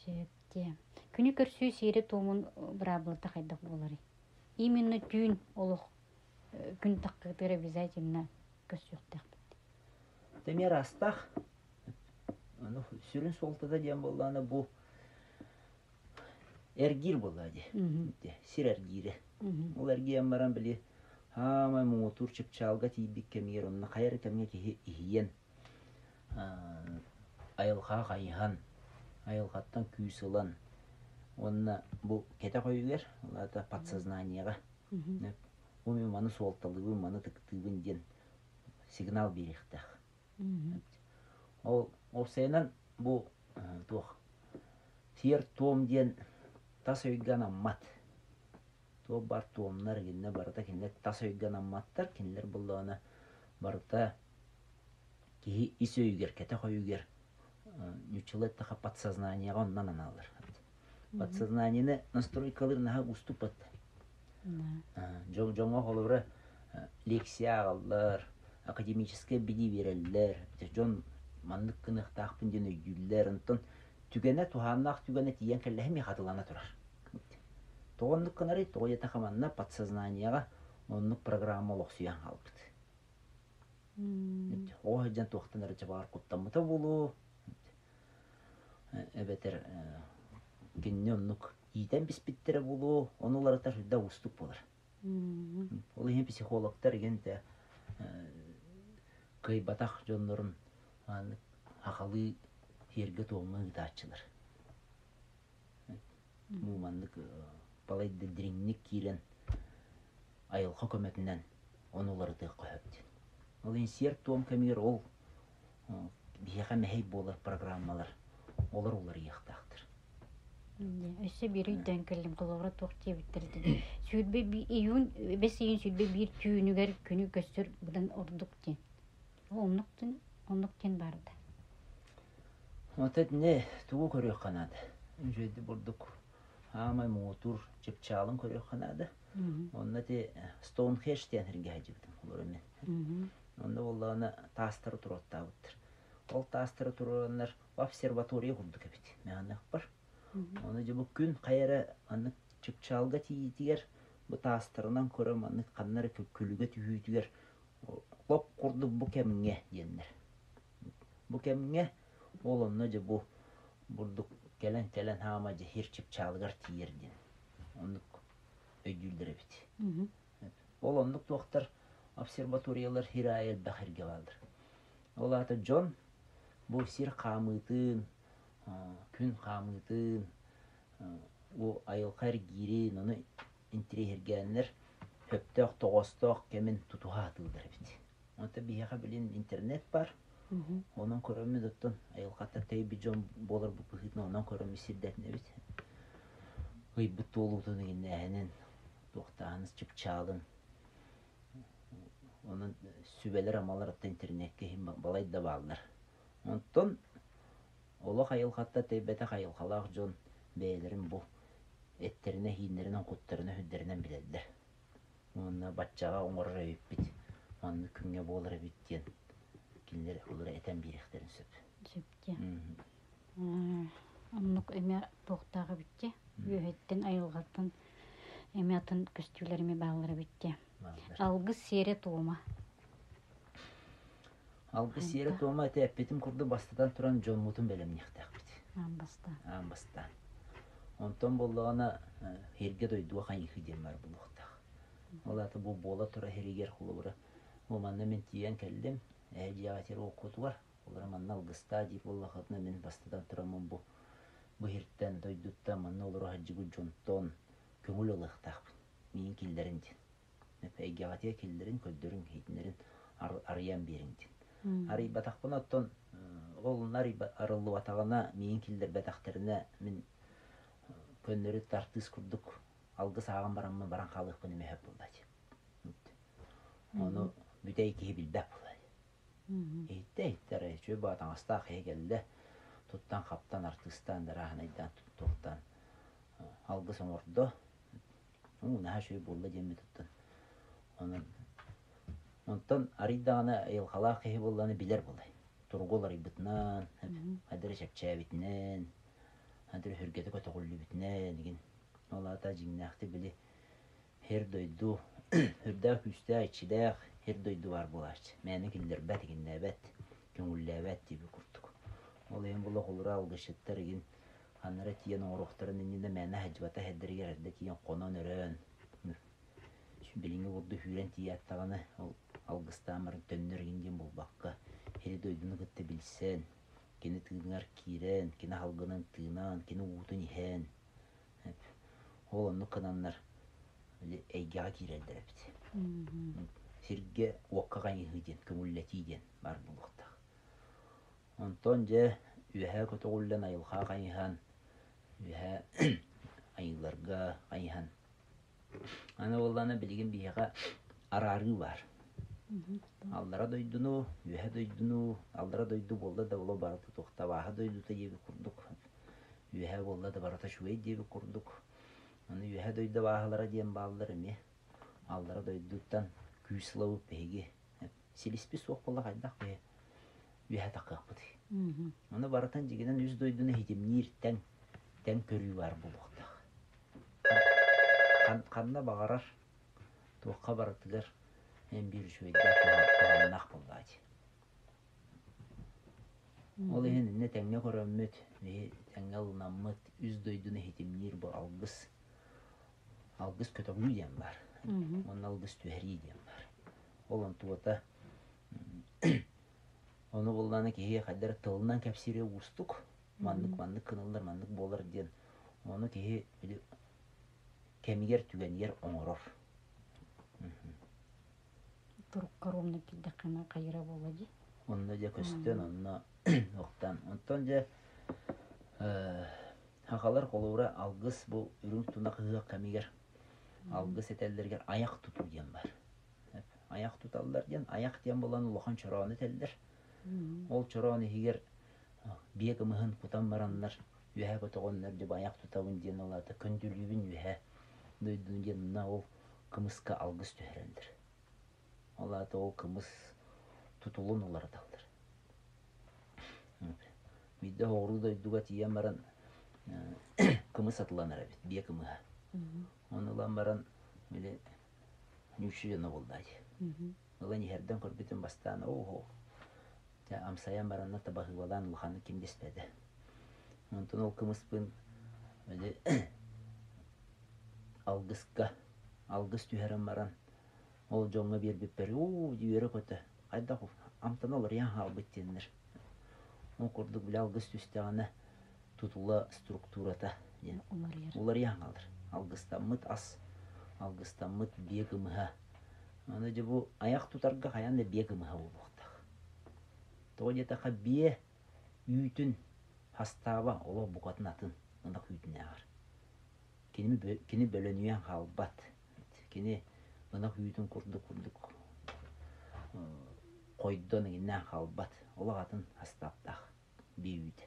Сөп дии. Күнү көрсүү сиэрэ-туомун быраабылата хайдах буоларый? Именно түүн олох күн таххытыгар обязательно көрсүөхтээхпит. Эмиэ араастаах. Ону сүрүн суолтата диэн буоллаҕына бу эргиир буоллаҕа дии. Сир эргиирэ. Ол эргийэн баран били хаамай муҥутуур чыпчаалга тиийбит кэмигэр онно хайа эрэ кэмҥэ киһи иһийэн айылҕаҕа хайыһан, айылҕаттан күүс ылан уонна бу кэтэх өйүгэр, ол аата подсознаниеҕа бу мин маны суолталыыбын, маны ытыктыыбын диэн сигнал биэриэхтээх. Ол уопсайынан бу туох сиэр-туом диэн тас өйгө анаммат. Туох баар туомнар кинилэр барыта кинилэр тас өйгө анамматтар, кинилэр буллаҕына барыта киһи ис өйүгэр, кэтэх өйүгэр нууччалыы эттэххэ подсознаниеҕа оннун анааллар. Подсознаниены настройкалыыр наһаа уустук батта. Дьоҥҥо холобура лекция ааҕаллар, академическай билии биэрэллэр, дьон маннык гыныахтаахпын диэн өйдүүллэр, онтон түгэнэ туһааннаах түгэнэ тиийэн кэллэһэ эмиэ хатылана турар. Тоҕо оннук гынарый? Тоҕо диэтэххэ манна подсознаниеҕа оннук программа олохсуйан хаалбыт. Оҕо сылдьан туохтан эрэ чабаар куттаммыта буолуо, эбэтэр кинини оннук иитэн биспиттэрэ буолуо, ону уларытар сүрдээх уустук буолар. Ол иһин психологтар игин да кыайбатах дьоннорун сахалыы сиэргэ-туомҥа ыытааччылар. Бу маннык балайда дириҥник киирэн айылҕа көмөтүнэн ону уларытыахха сөп диэн. Ол иһин сиэр-туом кэмигэр ол биһиэхэ мэһэй буолар программалар олор уларыйыахтаахтар. Өссө биир өйдөөн кэллим, холобура туох диэбиттэр этэ. 21 июнь, бэс ыйын 21 түүнүгэр күнү көстөр быдан ордук диэн. Оннук диэн, оннук диэн баарда. Вот итини тугу көрүөххэ наада? Үчүгэйдик бурдук аамай муҥутуур чыпчаалын көрүөххэ наада. Онно ити Стоунхедж диэн сиргэ сылдьыбытым олору мин. Онно буоллаҕына таастары туруоттаабыттар. Ол таастары туруораннар обсерватория курдук эбит. Мээнэхпэр. Ону дьэ бу күн хайа эрэ маннык чыпчаалга тиийиитигэр бу таастарынан көрө маннык ханна эрэ күлүгэ түһүүтүгэр лоп курдук бу кэмҥэ диэннэр. Бу кэмҥэ ол онно дьэ бу бурдук кэлэн-кэлэн хаама дьэ сир чыпчаалыгар тиийэр диэн оннук өйдүүллэр эбит. Ол оннук туохтар обсерваториялар сир аайы элбэх сиргэ бааллар. Ол аата дьон бу сир хаамыытын, күн хаамыытын, бу айылҕа эргиирин, ону интириэһиргээннэр сөптөөх тоҕоостоох кэмин тутуһа сатыыллар эбит. Онтон биһиэхэ билин интернет бар. Онон көрөммүт оттон айылҕаттан тэйбит дьон буоларбыт быһыытынан онон көрөммүт сирдэтинэбит. Ыйбыт туолуутун иҥиннээһинин, туохтааһын чыпчаалын онон сүбэлэр-амалар оттон интернеккэ иһин балай да бааллар. Онтон олох айылҕаттан тэйбэтэх айылҕалаах дьон бэйэлэрин бу эттэринэ-иһииннэринэн, куттарына-сүрдэринэн билэллэр. Уонна баччаҕа оҥорор эбиппит, маннык күҥҥэ буолар эбит диэн кинилэр олору этэн биэриэхтэрин сөп. Сөп диэн. Оннук эмиэ туохтаах эбит дии. Үөһэттэн, айылҕаттан эмиэ атын көстүүлэр эмиэ бааллар эбит дии. Алгыс сиэрэ-туома. Алгыс сиэрэ-туома ити эппитим курдук бастатан туран дьоммутун бэлэмниэхтээхпит. Аан бастаан. Аан бастаан. Онтон буоллаҕына сиргэ-дойдуга хайыһыы диэн баар буолуохтаах. Ол аата бу буола турар сиригэр холобура бу манна мин тиийэн кэллим, эһэ дьиэҕэ сир уоккутугар, олоро манна алгыстаа диир буоллаххытына мин бастатан тураммын бу бу сиртэн, дойдуттан манна олоро сылдьыбыт дьонтон көҥүл ылыахтаахпын. Миигин киллэрин диэн. Эйгэҕитигэр киллэрин, көрдөрүҥ, иһитиннэрин арыйан биэриҥ диэн. Арыйбатахпына оттон ол арыллыбатаҕына, миигин киллэрбэтэхтэринэ мин көннөрү тартыыс курдук алгыс ааҕан бараммын баран хаалыахпын эмиэ сөп буолла дии. Ону бүтэй киһи билбэт буолар. Иһиттэ иһиттэ эрэ үчүгэй баҕа таҥастаах киһи кэллэ, туттан-хаптан, артыыстаан, дарааһынайдаан, туттуохтаан алгыс оҥордо. Уу, наһаа үчүгэй буолла диэммит туттан. Онон онтон арый даҕаны айылҕалаах киһи буоллаҕына билэр буолай. Туругу уларыйбытынан, хайдах эрэ чэпчээбитинэн, хайдах эрэ сүргэтэ көтөҕүллүбүтүнэн игин. Ол аата дьиҥнээхтик били Һир дойду, үрдээх күүстээх, иччилээх һир дойду баар буолааччы. Мээнэ киллэрбэт, игиннээбэт, көҥүллээбэт диэбит курдук. Ол иһин була холура алгысчыттар игин ханна эрэ тиийэн оҥоруохтарын иннинэ мээнэ сылдьыбата сирдэригэр эрдэ тиийэн хонон-өрөөн билиҥҥи курдук сүүрэн тиийээт ол алгыстаан баран төннөр игин диэн буолбакка һири дойдуну кытта билсэн, кини тыыныгар киирэн, кини аһылгынан тыынан, кини уутун иһэн Ол оннук гынаннар эйгэҕэ киирэллэр эбит. Сиргэ уокка хайыһыы диэн, көҥүллэтии диэн баар буолуохтаах. Онтон дьэ үөһээ көтөҕүллэн айылҕа хайыһан, үөһээ айыыларга хайыһан. Аны буоллаҕына билигин биһиэхэ араарыы баар. Аллара дойдуну, үөһэ дойдуну, аллара дойду буолла да оло барыта туохтабааһа дойдута диэбит курдук Үөһэ буолла да барыта үчүгэй диэбит курдук. Аны үөһэ дойду абааһылара диэн бааллар эмиэ. Аллара дойдуттан күүс ылабыт биһиги. Силиспит суох буолла хайдах биһи үөһэ таххыахпытый. Ону барытын дьигинэн үс дойдуну иһитимниир тэҥ, тэҥ көрүү баар буолуохтаах. Ханна баҕарар, туохха барытыгар эн биир үчүгэйдээх куһаҕаннаах буоллаачы. Ол иһин иннэ тэҥҥэ көрөммүт, биһи тэҥҥэ ылынаммыт, үс дойдуну иһитимниир бу алгыс, алгыс көтөҕүү диэн баар. Уонна алгыс түһэрии диэн баар. Ол онтуота ону буллаҕына киһи хайдах эрэ тылынан кэпсиирэ уустук. Маннык маннык гыналлар, маннык буолар диэн. Ону киһи били кэмигэр түгэнигэр оҥорор. Турукка ровно киирдэххинэ хайыра буолла дии. Онно дьэ көстөн, онно охтан. Онтон дьэ сахалар холобура алгыс бу үрүҥ тунах ыһыах кэмигэр алгыс этэллэригэр айах тутуу диэн бар. Айах туталлар диэн, айах диэн буолан улахан чороону этэллэр. Ол чороон иһигэр биэ кымыһын кутан бараннар үөһэ көтөҕөннөр дьэ айах тутабын диэн ол аата күндүлүүбүн үөһэ дойдуну диэн онно ол кымыска алгыс түһэрэллэр. Ол аата ол кымыс тутулун уларыталлар. Биирдэ оҕуруу дойдуга тиийэн баран кымыс атыланар эбит, биэ кымыһа. Ону ылан баран били ньүүччү дьоно буоллаай. Ылан иһэрдэн көрбүтүм бастаан оо дьэ амсайан баранна табаһыылаан улаханнык ким дэспэтэ. Онтон ол кымыспын били алгыска алгыс түһэрэн баран ол дьоҥҥо биэрбиппэр уу үөрэ-көтө хайдах амтана уларыйан хаалбыт диэннэр ол курдук били алгыс түстэҕинэ тутула структурата диэн уларыйан хаалар алгыстаммыт ас алгыстаммыт биэ кымыһа аны дьэ бу айах тутарга хайаан да биэ кымыһа буолуохтаах тоҕо диэтэххэ биэ үүтүн хастааба олох букатын атын ынах үүтүнээҕэр Кини, кини бөлөнүйэн хаалбат. Кини ынах үүтүн курдук курдук хойдон иҥиннээн хаалбат. Олох атын астааптаах биэ үүтэ.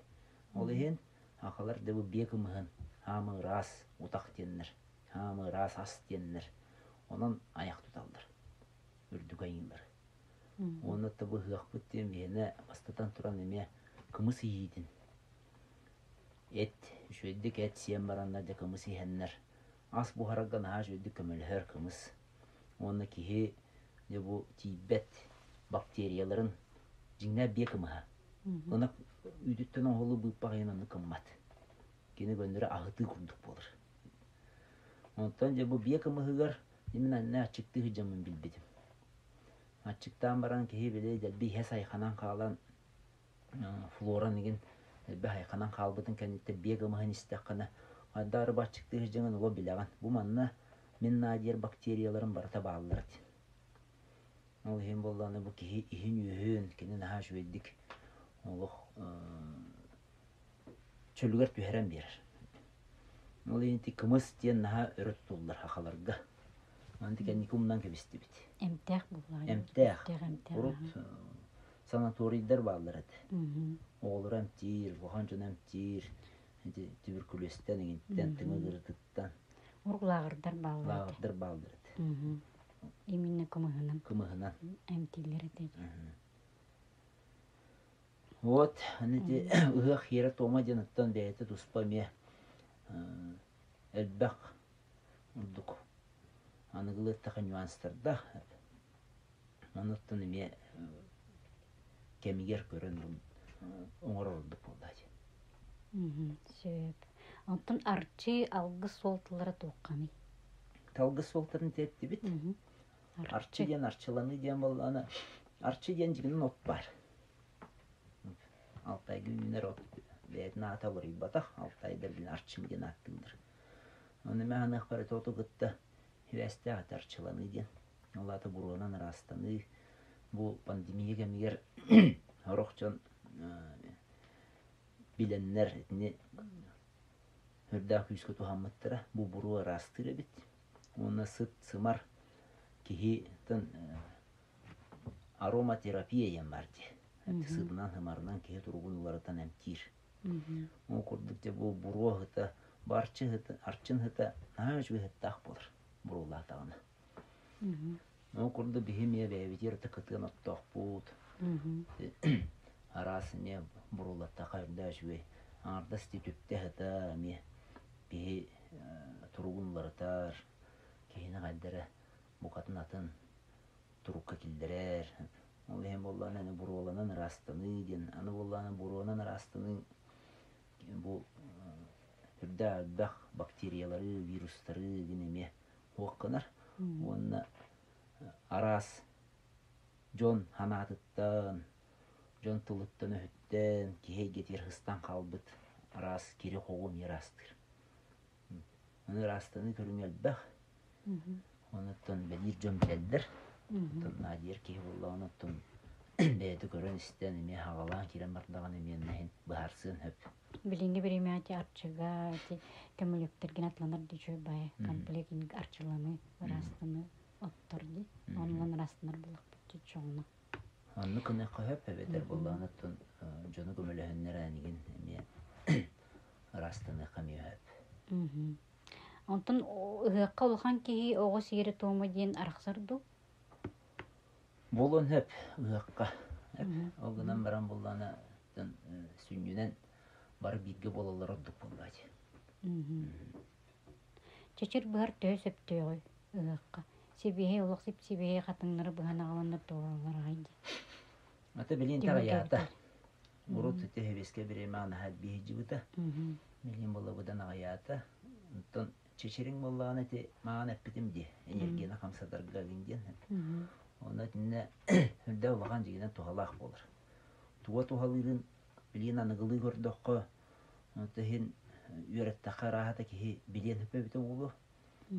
Ол иһин сахалар да бу биэ кымыһын хаамы ыраас утах диэннэр, хаамы ыраас ас диэннэр онон айах туталлар, үрдүк айыылар. Уонна да бу ыһыахпыт диэн биһиэнэ бастатан туран эмиэ кымыс иһиитин Эт, үчүгэйдик эт сиэн бараннар дьэ кымыс иһэннэр, ас буһарарга наһаа үчүгэйдик көмөлөһөр кымыс. Уонна киһи дьэ бу тиийбэт бактерияларын дьиҥнээх биэ кымыһа. Ынах үүтүттэн оҥоһуллуу быыппах иһин оннук гыммат. Кини көннөрү аһытыы курдук буолар. Онтон дьэ бу биэ кымыһыгар мин анна аччыктыы сылдьаммын билбитим. Аччыктаан баран киһи били дэлби иһэ сайханан хаалан флоран игин элбэх айханан хаалбытын кэнниттэн биэ кымыһын истэххинэ хайдах эрэ баччыктыы сылдьаҥын олох билэҕин. Бу манна мин наадыйар бактерияларым барыта бааллар этин. Ол иһин буоллаҕына бу киһи иһин-үөһүн кини наһаа үчүгэйдик олох чөлүгэр түһэрэн биэрэр. Ол иһин ити кымыс диэн наһаа өрө тутуллар сахаларга. Манты кэнники умнан кэбистибит. Эмтээх буоллаҕа. Эмтээх. Эмтээх. Урут санаторийдар бааллар этэ. Оҕолору эмтиир, улахан дьону эмтиир. Ити туберкулезтан, иҥиттэн, тыҥа ыарытыттан. Урук лааҕырдар бааллар этэ. Лааҕырдар бааллар этэ. Именно кымыһынан. Кымыһынан. Эмтииллэр этэ. Вот, аны ити ыһыах хиэрэ-туома диэн оттон бэйэтэ туспа эмиэ элбэх ордук аныгылыаттаха нюанстардаах. Онуттан эмиэ кэмигэр көрөн оҥорор ордук буолла дии. Сөп. Оттон арчы алгыс суолталара туохханый? Алгыс суолтатын тиэртибит. Арчы диэн арчыланыы диэн буоллаҕына, арчы диэн дьиҥинэн от баар. Алтайга үүнэр от бэйэтин аата уларыйбатах, Алтайдар билин арчым диэн ааттыыллар. Ону мэ аныахпар ити оту кытта сибээстээх этэ арчыланыы диэн. Ол аата буруонан ыраастаныы. Бу пандемия кэмигэр сорох дьон билэннэр итини үрдээх күүскэ туһаммыттара. Бу буруо ыраастыыр эбит. Уонна сыт-сымар киһитин ароматерапия диэн баар дии. Сытынан, сымарынан киһи туругун уларытан эмтиир. Ол курдук дьэ бу буруо сыта, бу арчы сыта, арчын сыта наһаа үчүгэй сыттаах буолар буруолаатаҕына. Ол курдук биһи эмиэ бэйэбитигэр кытыан оттоохпут. Араас эмиэ буруолаттахха үрдэ үчүгэй. Аҥардас ити түптэ сыта эмиэ киһи туругун уларытар, киһини хайдара букатын атын турукка киллэрэр. Ол иһин буоллаҕына аны буруоланан ыраастаныы диэн, аны буоллаҕына буруонан ыраастаныы бу үрдээх элбэх бактериялары, вирустары гин эмиэ суох гынар. Уонна араас дьон санаатыттан, дьон тылыттан-өһүттэн киһи эйгэтигэр сыстан хаалбыт араас кири-хоҕу эмиэ ыраастыыр. Аны ыраастаныы көрүҥэ элбэх. Онуттан бэлиир дьон билэллэр. Оттон наадыйар киһи буоллаҕына, оттон бэйэтэ көрөн-истэн эмиэ хаҕалаан киирэн бардаҕына эмиэ иһин быһаарсыан сөп. Билиҥҥи бириэмэҕэ ити арчыга, ити көмүлүөктэргин атланар дии үчүгэй баайы комплект арчыланыы, ыраастаныы оттор дии. Онон ыраастанар буоллахпыт дии чоҕуна. Оннук гыныахха сөп эбэтэр буоллаҕына оттон дьону көмөлөһөннөр ээнигин эмиэ ыраастаныахха эмиэ сөп. Онтон ыһыахха улахан киһи оҕо сиэрэ-туома диэн арахсар дуу? Буолуон сөп ыһыахха. Ол гынан баран буоллаҕына сүнньүнэн бары бииргэ буолаллара ордук буоллаачы. Чэчир быһар төһө сөптөөҕүй ыһыахха? Сибиэһэй олох сип-сибиэһэй хатыҥнары быһан аҕаланнар туораллар аҕай дии. Ата билин таҕайаата. Урут ити хэбискэ бириэмэҕэ наһаа биһидьибыта. Билин буолабыдан аҕайаата. Онтон чэчириҥ буоллаҕына ити маҕан эппитим дии. Энергияны хамсатарга гин диэн. Онно итиннэ үрдэ улахан дьигинэн туһалаах буолар. Туга туһалыырын билигин аныгылыы көрдөххө, онто иһин үөрэттэххэ арааһата киһи билиэн сөп эбитэ буолуо.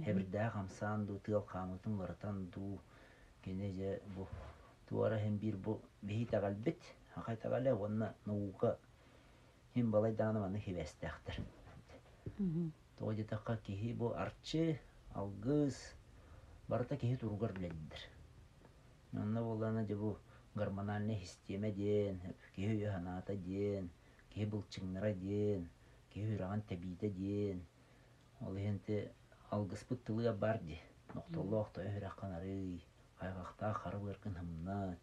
Хэбирдээх хамсаан дуу, тыал хаамыытын уларытан дуу, кини дьэ бу туора иһин биир бу биһи итэҕэлбит, саха итэҕэлэ уонна наука иһин балай даҕаны маннык сибээстээхтэр. Тоҕо диэтэххэ киһи бу арчы, алгыс барыта киһи туругар үлэлииллэр. Онно буоллаҕына дьэ бу гормональнай систиэмэ диэн, киһи өйө-санаата диэн, киһи былчыҥнара диэн, киһи сүрэҕин тэбиитэ диэн. Ол иһин ити алгыспыт тылыгар баар дии. Нохтоллоох тойон сүрэххин арый, хайҕахтаах хара быаргын һымнат,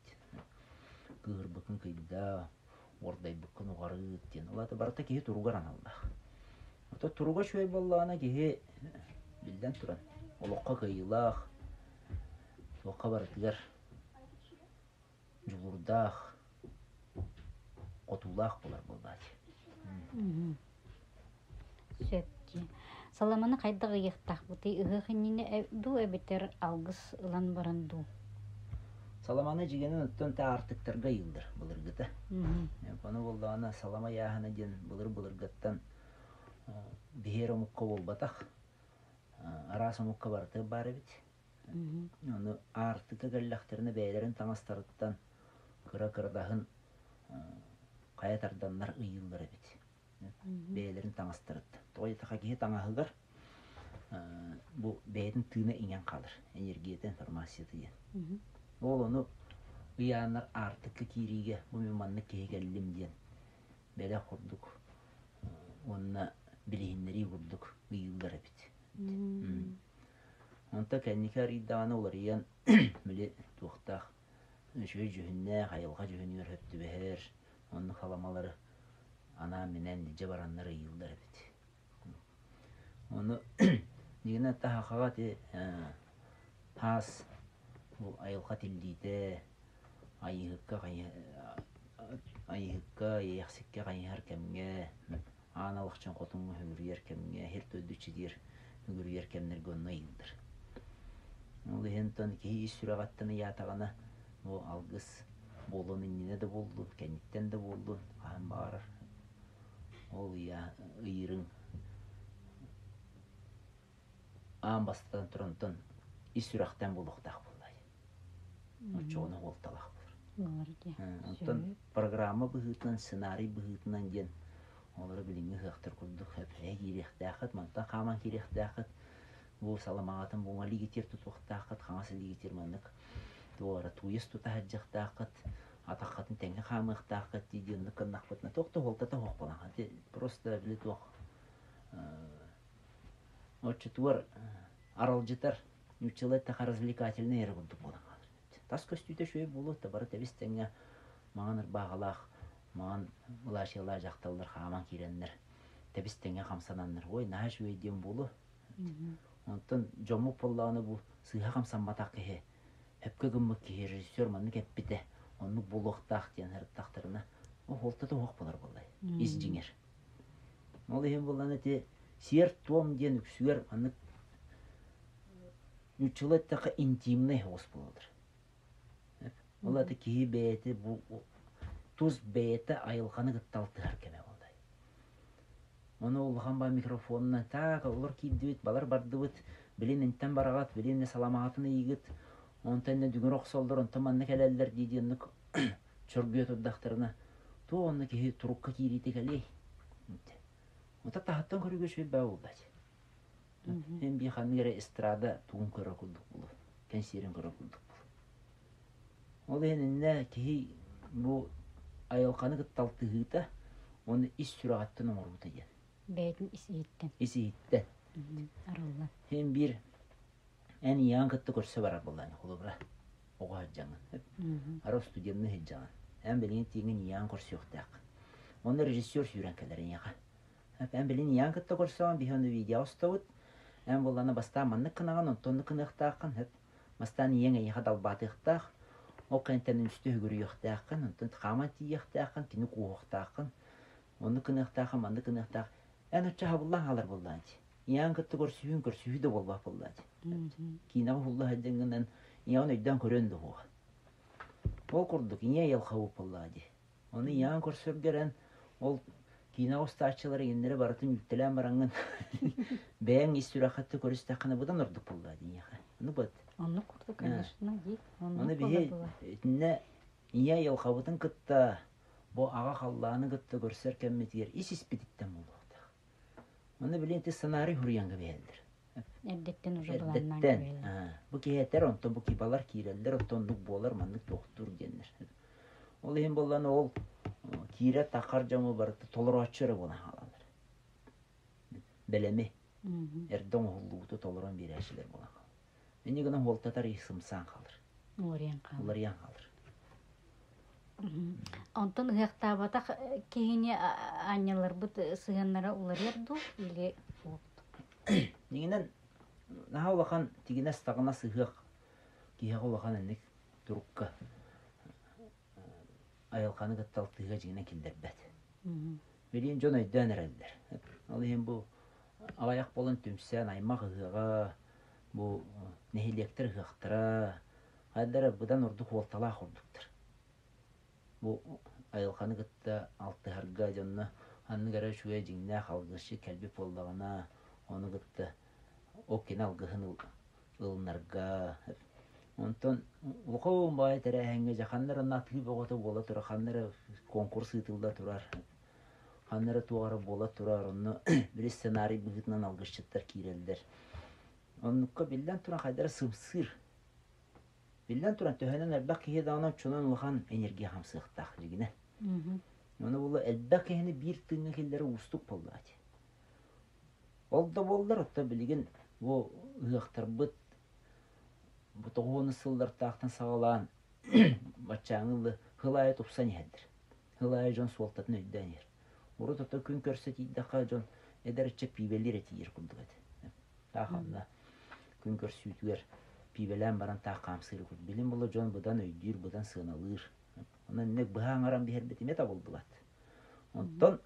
кыыһырбыккын кыйдаа, уордайбыккын уҕарыт диэн. Ол аата барыта киһи туругар аналлаах. Ото туруга үчүгэй буоллаҕына киһи биллэн туран олоххо кыайыылаах, туохха барытыгар дьулуурдаах, хотуулаах буолар буоллааччы. Сөп дии. Саламаны хайдах ыйыахтаахпытый? Ыһыах иннинэ дуу эбэтэр алгыс ылан баран дуу? Саламаны дьигэнин оттон таартыктарга ыйыллар былыргыта. Ону буоллаҕына салама ыйааһына диэн былыр-былыргыттан биһиэр омукка буолбатах, араас омукка барыта баар эбит. Ону аартыкка кэллэхтэринэ бэйэлэрин таҥастарыттан кыра-кырадаһын хайа тарданнар ыйыыллар эбит. Бэйэлэрин таҥастарыттан. Тоҕо диэтэххэ киһи таҥаһыгар Бу бэйэтин тыына иҥэн хаалар, энергията, информацията диэн. Ол ону ыйааннар аартыкка киириигэ бу мин маннык киһи кэллим диэн бэлэх курдук уонна билиһиннэрии курдук ыйыыллар эбит. Онто кэнники арыйдаҕына уларыйан били туохтаах үчүгэй дьүһүннээх айылҕа дьүһүнүгэр сөп түбэһэр оннук халамалары анаан-минээн илдьэ бараннар ыйыыллар эбит. Ону дьиҥинэн таһахаҕа ити таас бу айылҕа тиллиитэ айыыһыкка айыыһыкка иэйэхсиккэ хайыһар кэмҥэ аан алахчын хотуҥҥа үгүрүйэр кэмҥэ сир төрдү чигиэр үгүрүйэр кэмнэргэ онно ыйыыллар. Ол иһин оттон киһи ис сүрэҕиттэн ыйаатаҕына бу алгыс буолуон иннинэ да буоллун, кэнниттэн да буоллун хаһан баҕарар Ол ыйыырыҥ аан бастатан турантан ис сүрэхтэн буолуохтаах буоллай. Оччоҕуна суолталаах буолар. Буолар дии. Онтон программа быһыытынан, сценарий быһыытынан диэн олору билиҥҥи ыһыахтар курдук эпэһэ киириэхтээххит, мантан хааман киириэхтээххит, бу саламаҕатын буҥа илиигитигэр тутуохтааххыт, хаҥас илиигитигэр маннык туох эрэ тууйас тута сылдьыахтааххыт, атаххытын тэҥҥэ хаамыахтааххыт дии диэн оннук гыннахпытына туох да суолтата суох буолан просто били туох оччотугар аралдьытар нууччалыы эттэххэ развлекательный эрэ курдук буолан хаалар. Тас көстүүтэ үчүгэй буолуо да бары тэбис тэҥҥэ маҥан ырбааҕалаах маҥан былаачыйалаах дьахталлар хааман киирэннэр тэбис тэҥҥэ хамсананнар ой наһаа үчүгэй диэн буолуо. Онтон дьоммут буоллаҕына бу сыыһа хамсамматах киһи Сөпкө гыммыт киһи режиссер маннык эппитэ, оннук буолуохтаах диэн сырыттахтарына, оһуолта суох буолар буоллай, ис дьиҥэр. Ол иһин буоллан ити сиэр-туом диэн үксүгэр маннык нууччалыы эттэххэ интимнэй соҕус буолаллар. Ол аата киһи бэйэтэ бу тус бэйэтэ айылҕаны кытта алтыһар кэмэ буоллай. Ону улахан баа микрофонунан так олор киирдибит, балар бардыбыт, билин интэн бараҕат, билин саламаатын ыйыгыт, онтон иннэ дүҥүр охсоллор, онтон манна кэлэллэр дии диэнник чоргуйа турдахтарына, туох онно киһи турукка киириитэ кэлиэй? Ота таһыттан көрүүгэ үчүгэй баа буолбат. Эн бии ханнык эрэ эстрада тугун көрөр курдук булу, кэнсиэрин көрөр курдук булу. Ол иһин иннэ киһи бу айылҕаны кытта алтыһыыта уонна ис сүрэҕиттэн оҥоруута диэн. Бэйэтин ис иһиттэн. Ис иһиттэн. Арыллан. Һин биир эн ийэҕин кытта көрсө барар буоллаҕына холобура оҕо сылдьаҥын. Ара студенныы сылдьаҕын. Эн билигин тииҥин ийэҕин көрсүөхтээххин. Онно режиссер сүүрэн кэлэр эйиэхэ. Эн билин ийэҕин кытта көрсөҕүн, биһи ону видео устабыт. Эн буоллаҕына бастаан маннык гынаҕын, онтон оннук гыныахтааххын. Бастаан ийэҥ эйиэхэ далбаатыахтаах, ол кэнниттэн үстэ үгүрүйүөхтээххин, онтон хааман тиийиэхтээххин, кини кууһуохтааххын, оннук гыныахтааххын, маннык гыныахтаах. Эн оччо хабыллан хаалар буоллаҕын дии. Ийэҕин кытта көрсүһүүн көрсүһүү да буолбат буоллаҕын дии. Киинэҕэ уһулла сылдьаҥҥынан ийэҕин өйдөөн көрүөн да уһуоҕа. Ол курдук ийэ айылҕа буоллаҕа дии. Ону ийэҕин көрсөргөр эн ол киинэҕэ устааччылары иннэрэ барытын үүттэлээн бараҥҥын бэйэҥ ис сүрэххиттэн көрүстэххинэ быдан ордук буоллаа диэхэ. Ону быт. Оннук курдук, конечно, дии. Ону биһи итиннэ ийэ айылҕабытын кытта бу аҕа халлааны кытта көрсөр кэммитигэр ис испититтэн буолуохтаах. Ону билин ити сценарий суруйан кэбиһэллэр. Эрдэттэн уже былааннаан кэбиһэллэр. Бу киһи этэр, онтон бу кибалар киирэллэр, оттон оннук буолар, маннык туохтуур диэннэр. Ол иһин буоллан ол киирэ тахар дьоҥу барыта толорооччу эрэ буолан хаалаллар. Бэлэми эрдэ оҥоһуллубуту толорон биэрээччилэр буолан хаалар. Инньэ гынан уолтатар ис сымсаан хаалар. Уларыйан хаалар. Уларыйан хаалар. Онтон ыһыахтаабатах киһини аанньалларбыт сыһыаннара уларыйар дуу или суох? Дьиҥинэн наһаа улахан тигинэс-таҕынас ыһыах киһиэхэ улахан инник турукка айылҕаны кытта алтыһыыга дьиҥинэн киллэрбэт. Билигин дьон өйдөөн эрэллэр. Ол иһин бу аҕыйах буолан түмсэн аймах ыһыаҕа, бу нэһилиэктэр ыһыахтара хайдара быдан ордук уолталаах курдуктар. Бу айылҕаны кытта алтыһарга дьонно ханнык эрэ үчүгэй дьиҥнээх алгысчыт кэлбит буоллаҕына, ону кытта ол кини алгыһын ылынарга. Онтон улахан баайы тэрээһиҥҥэ дьэ ханна эрэ атыы бөҕөтө буола турар, ханна эрэ конкурс ыытылла турар, ханна эрэ туох эрэ буола турар, онно били сценарий быһыытынан алгысчыттар киирэллэр. Оннукка биллэн туран хайдара сымсыыр. Биллэн туран төһөнөн элбэх киһи даҕаны оччонон улахан энергия хамсыахтаах дьигинэ. Ону була элбэх киһини биир тыыҥҥа киллэрэ уустук буоллаҕа Ол да буоллар, оттон билигин бу ыһыахтарбыт бу тоҕуһуонус сыллартаахтан саҕалаан баччааҥы ылы сыл аайы тупсан иһэллэр. Сыл аайы дьон суолтатын өйдөөн иһэр. Урут ото күн көрсө тиийдэххэ дьон эдэр ыччат пиибэлиир этиир курдук этэ. Таах онно күн көрсүүтүгэр пиибэлээн баран таах хаамсыыр курдук. Билин була дьон быдан өйдүүр, быдан сыаналыыр. Онон инник быһа аҥаран биһэрбит эмиэ табыллыбат. Онтон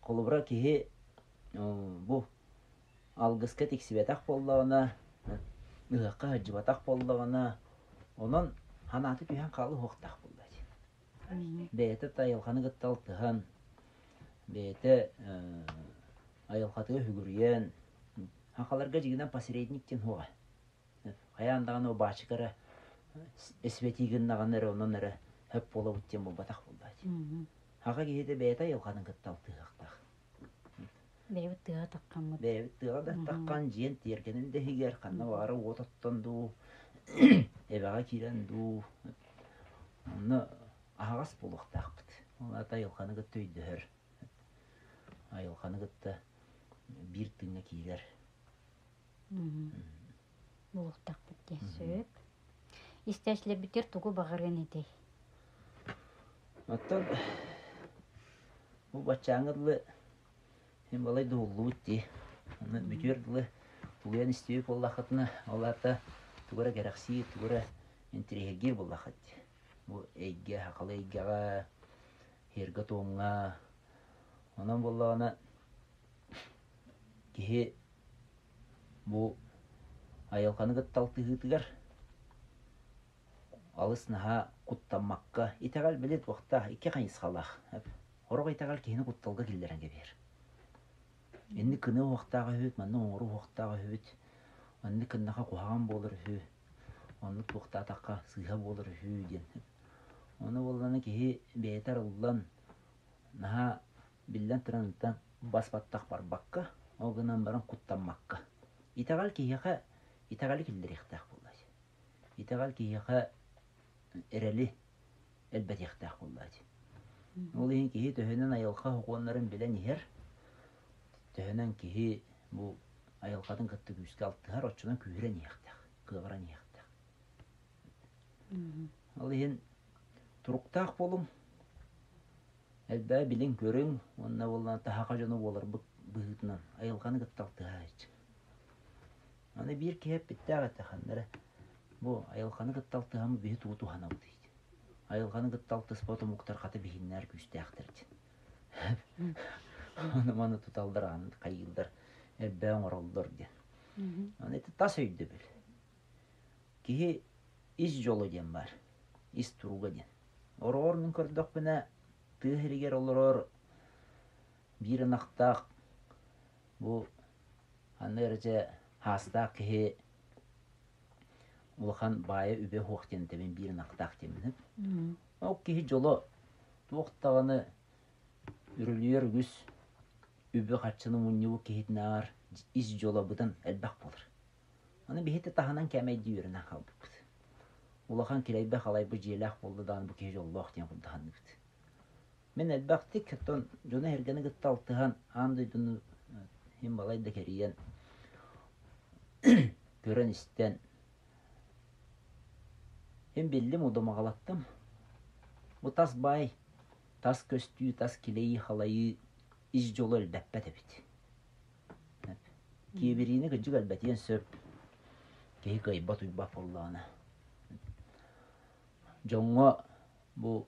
Холобура, киһи бу алгыска тиксибэтэх буоллаҕына, ыһыахха сылдьыбатах буоллаҕына, онон санаата түһэн хаалыы уһуохтаах буолла дии. Бэйэтэ айылҕаны кытта алтыһан, бэйэтэ айылҕатыгар сүгүрүйэн, сахаларга дьиҥинэн посредник диэн суоҕа. Хайаан даҕаны баачыка эрэ эсибэтии гыннаҕына эрэ онон эрэ сөп буолабыт диэн буолбатах буолла дии. Аҕа киһитэ бэйэтэ айылҕаны кытта алтыһыахтаах. Бэйэбит тыаҕа таххаммыт. Бэйэбит тыаҕа да таххан, дьиэн тиэргэнин да иһигэр ханна баҕара уот оттон дуу, эбэҕэ киирэн дуу, онно аһаҕас буолуохтаахпыт. Ол аата айылҕаны кытта өйдөһөр, айылҕаны кытта биир тыыҥҥа киирэр. Буолуохтаахпыт диэн сөп. Истээччилэрбитигэр тугу баҕарыан этэй? Оттон бу баччааҥҥа дылы син балай дуһуллубут дии. Онно бүтүөр дылы тулуйан истибит буоллаххытына, ол аата тугу эрэ кэрэхсиир, тугу эрэ интэриэһиргиир буоллаххыт дии. Бу эйгэ, сахалыы эйгэҕэ, сиэргэ-туомҥа. Онон буоллаҕына киһи Бу айылҕаны кытта алтыһыытыгар алыс наһаа куттаммакка, итэҕэл били туохтаах икки хайысхалаах. Сорох итэҕэл киһини кутталга киллэрэн кэбиһэр. Инник кыны уһуохтаах үһүбүт, манна оҥоруу уһуохтаах үһүбүт, маннык гыннаха куһаҕан буолар үһү, оннук туохтаатахха сыыһа буолар үһү диэн. Ону буоллаҕына киһи бэйэтэ арыллан, наһаа биллэн туран бас-баттах барбакка, ол гынан баран куттаммакка. Итэҕэл киһиэхэ итэҕэли киллэриэхтээх буоллааччы. Итэҕэл киһиэхэ эрэли элбэтиэхтээх буоллааччы. Ол иһин киһи төһөнөн айылҕа сокуоннарын билэн иһэр, төһөнөн киһи бу айылҕатын кытта күүскэ алтыһар, оччонон күүһүрэн иһиэхтээх, кыаҕыран иһиэхтээх. Ол иһин туруктаах буолуҥ, Элбэҕи билиҥ-көрүҥ уонна буоллаҕына таһаҕа дьоно буоларбыт быһыытынан айылҕаны кытта алтыһааччы. Аны биир киһи эппиттээх этэ ханна эрэ бу айылҕаны кытта алтыһаммыт биһи тугу туһанабытый диэн. Айылҕаны кытта алтыспат омуктар хата биһиннээр күүстээхтэр диэн. Ону маны туталлар, аны хайыыллар, элбэҕи оҥороллор диэн. Аны ити тас өйдөбүл. Киһи ис дьоло диэн баар, ис туруга диэн. Ороҕор мин көрдөхпүнэ, тыа сиригэр олорор биир ынахтаах бу ханна эрэ дьэ хаастаах киһи улахан баайа үбэ суох диэн этэбин биир ынахтаах диэммин. Ол киһи дьоло туох даҕаны үрүлүйэр үгүс үбү-харчыны мунньубут киһитинээҕэр ис дьоло быдан элбэх буолар. Аны биһиги таһынан кээмэйдии үөрэнэн хаалбыппыт. Улахан килэйбэ-халайбы дьиэлээх буолла даҕаны бу киһи дьоллоох диэн курдаһанныбыт. Мин элбэхтик оттон дьону-сэргэни кытта алтыһан аан дойдуну иһин балай да кэрийэн көрөн-истэн иһин биллим, удумаҕалаттым. Бу тас баай, тас көстүү, тас килэйии-халайыы ис дьолу элбэппэт эбит. Киэбириини кырдьык элбэтиэн сөп, киһи кыайбат-уйбат буоллаҕына. Дьоҥҥо бу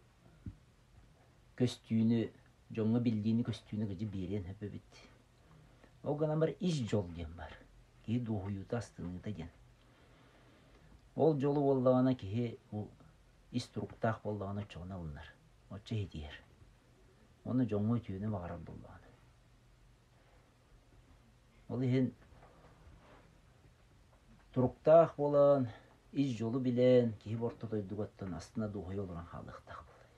көстүүнү, дьоҥҥо биллиини-көстүүнү кырдьык биэриэн сөп эбит. Ол гынан баран ис дьол диэн баар. Киһи дуоһуйуута, астыныыта диэн. Ол дьолу буоллаҕына киһи бу ис туруктаах буоллаҕына оччоҕуна ылынар, оччо иһитиһэр. Уонна дьоҥҥо үтүөнү баҕарар буоллаҕына. Ол иһин туруктаах буолан, ис дьолу билэн, киһи орто дойдугаттан астына дуоһуйа олорон хаалыахтаах буолар.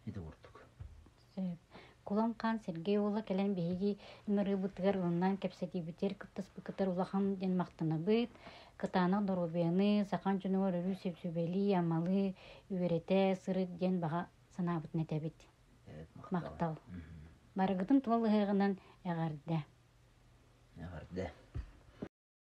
Ити курдук. Сөп. Кулан Хаан Сергей уола кэлэн биһиги ыҥырыыбытыгар ылынан кэпсэтиибитигэр кыттыспыккытыгар улахан диэн махтанабыт. Кытаанах доруобуйаны, сахан дьонугар өрүү сүбэлии, амалыы, үөрэтэ сырыт диэн баҕа санаабытын этэбит. Махтал. Барыгытын тулалыһыаҕынан эҕэрдэ. Эҕэрдэ.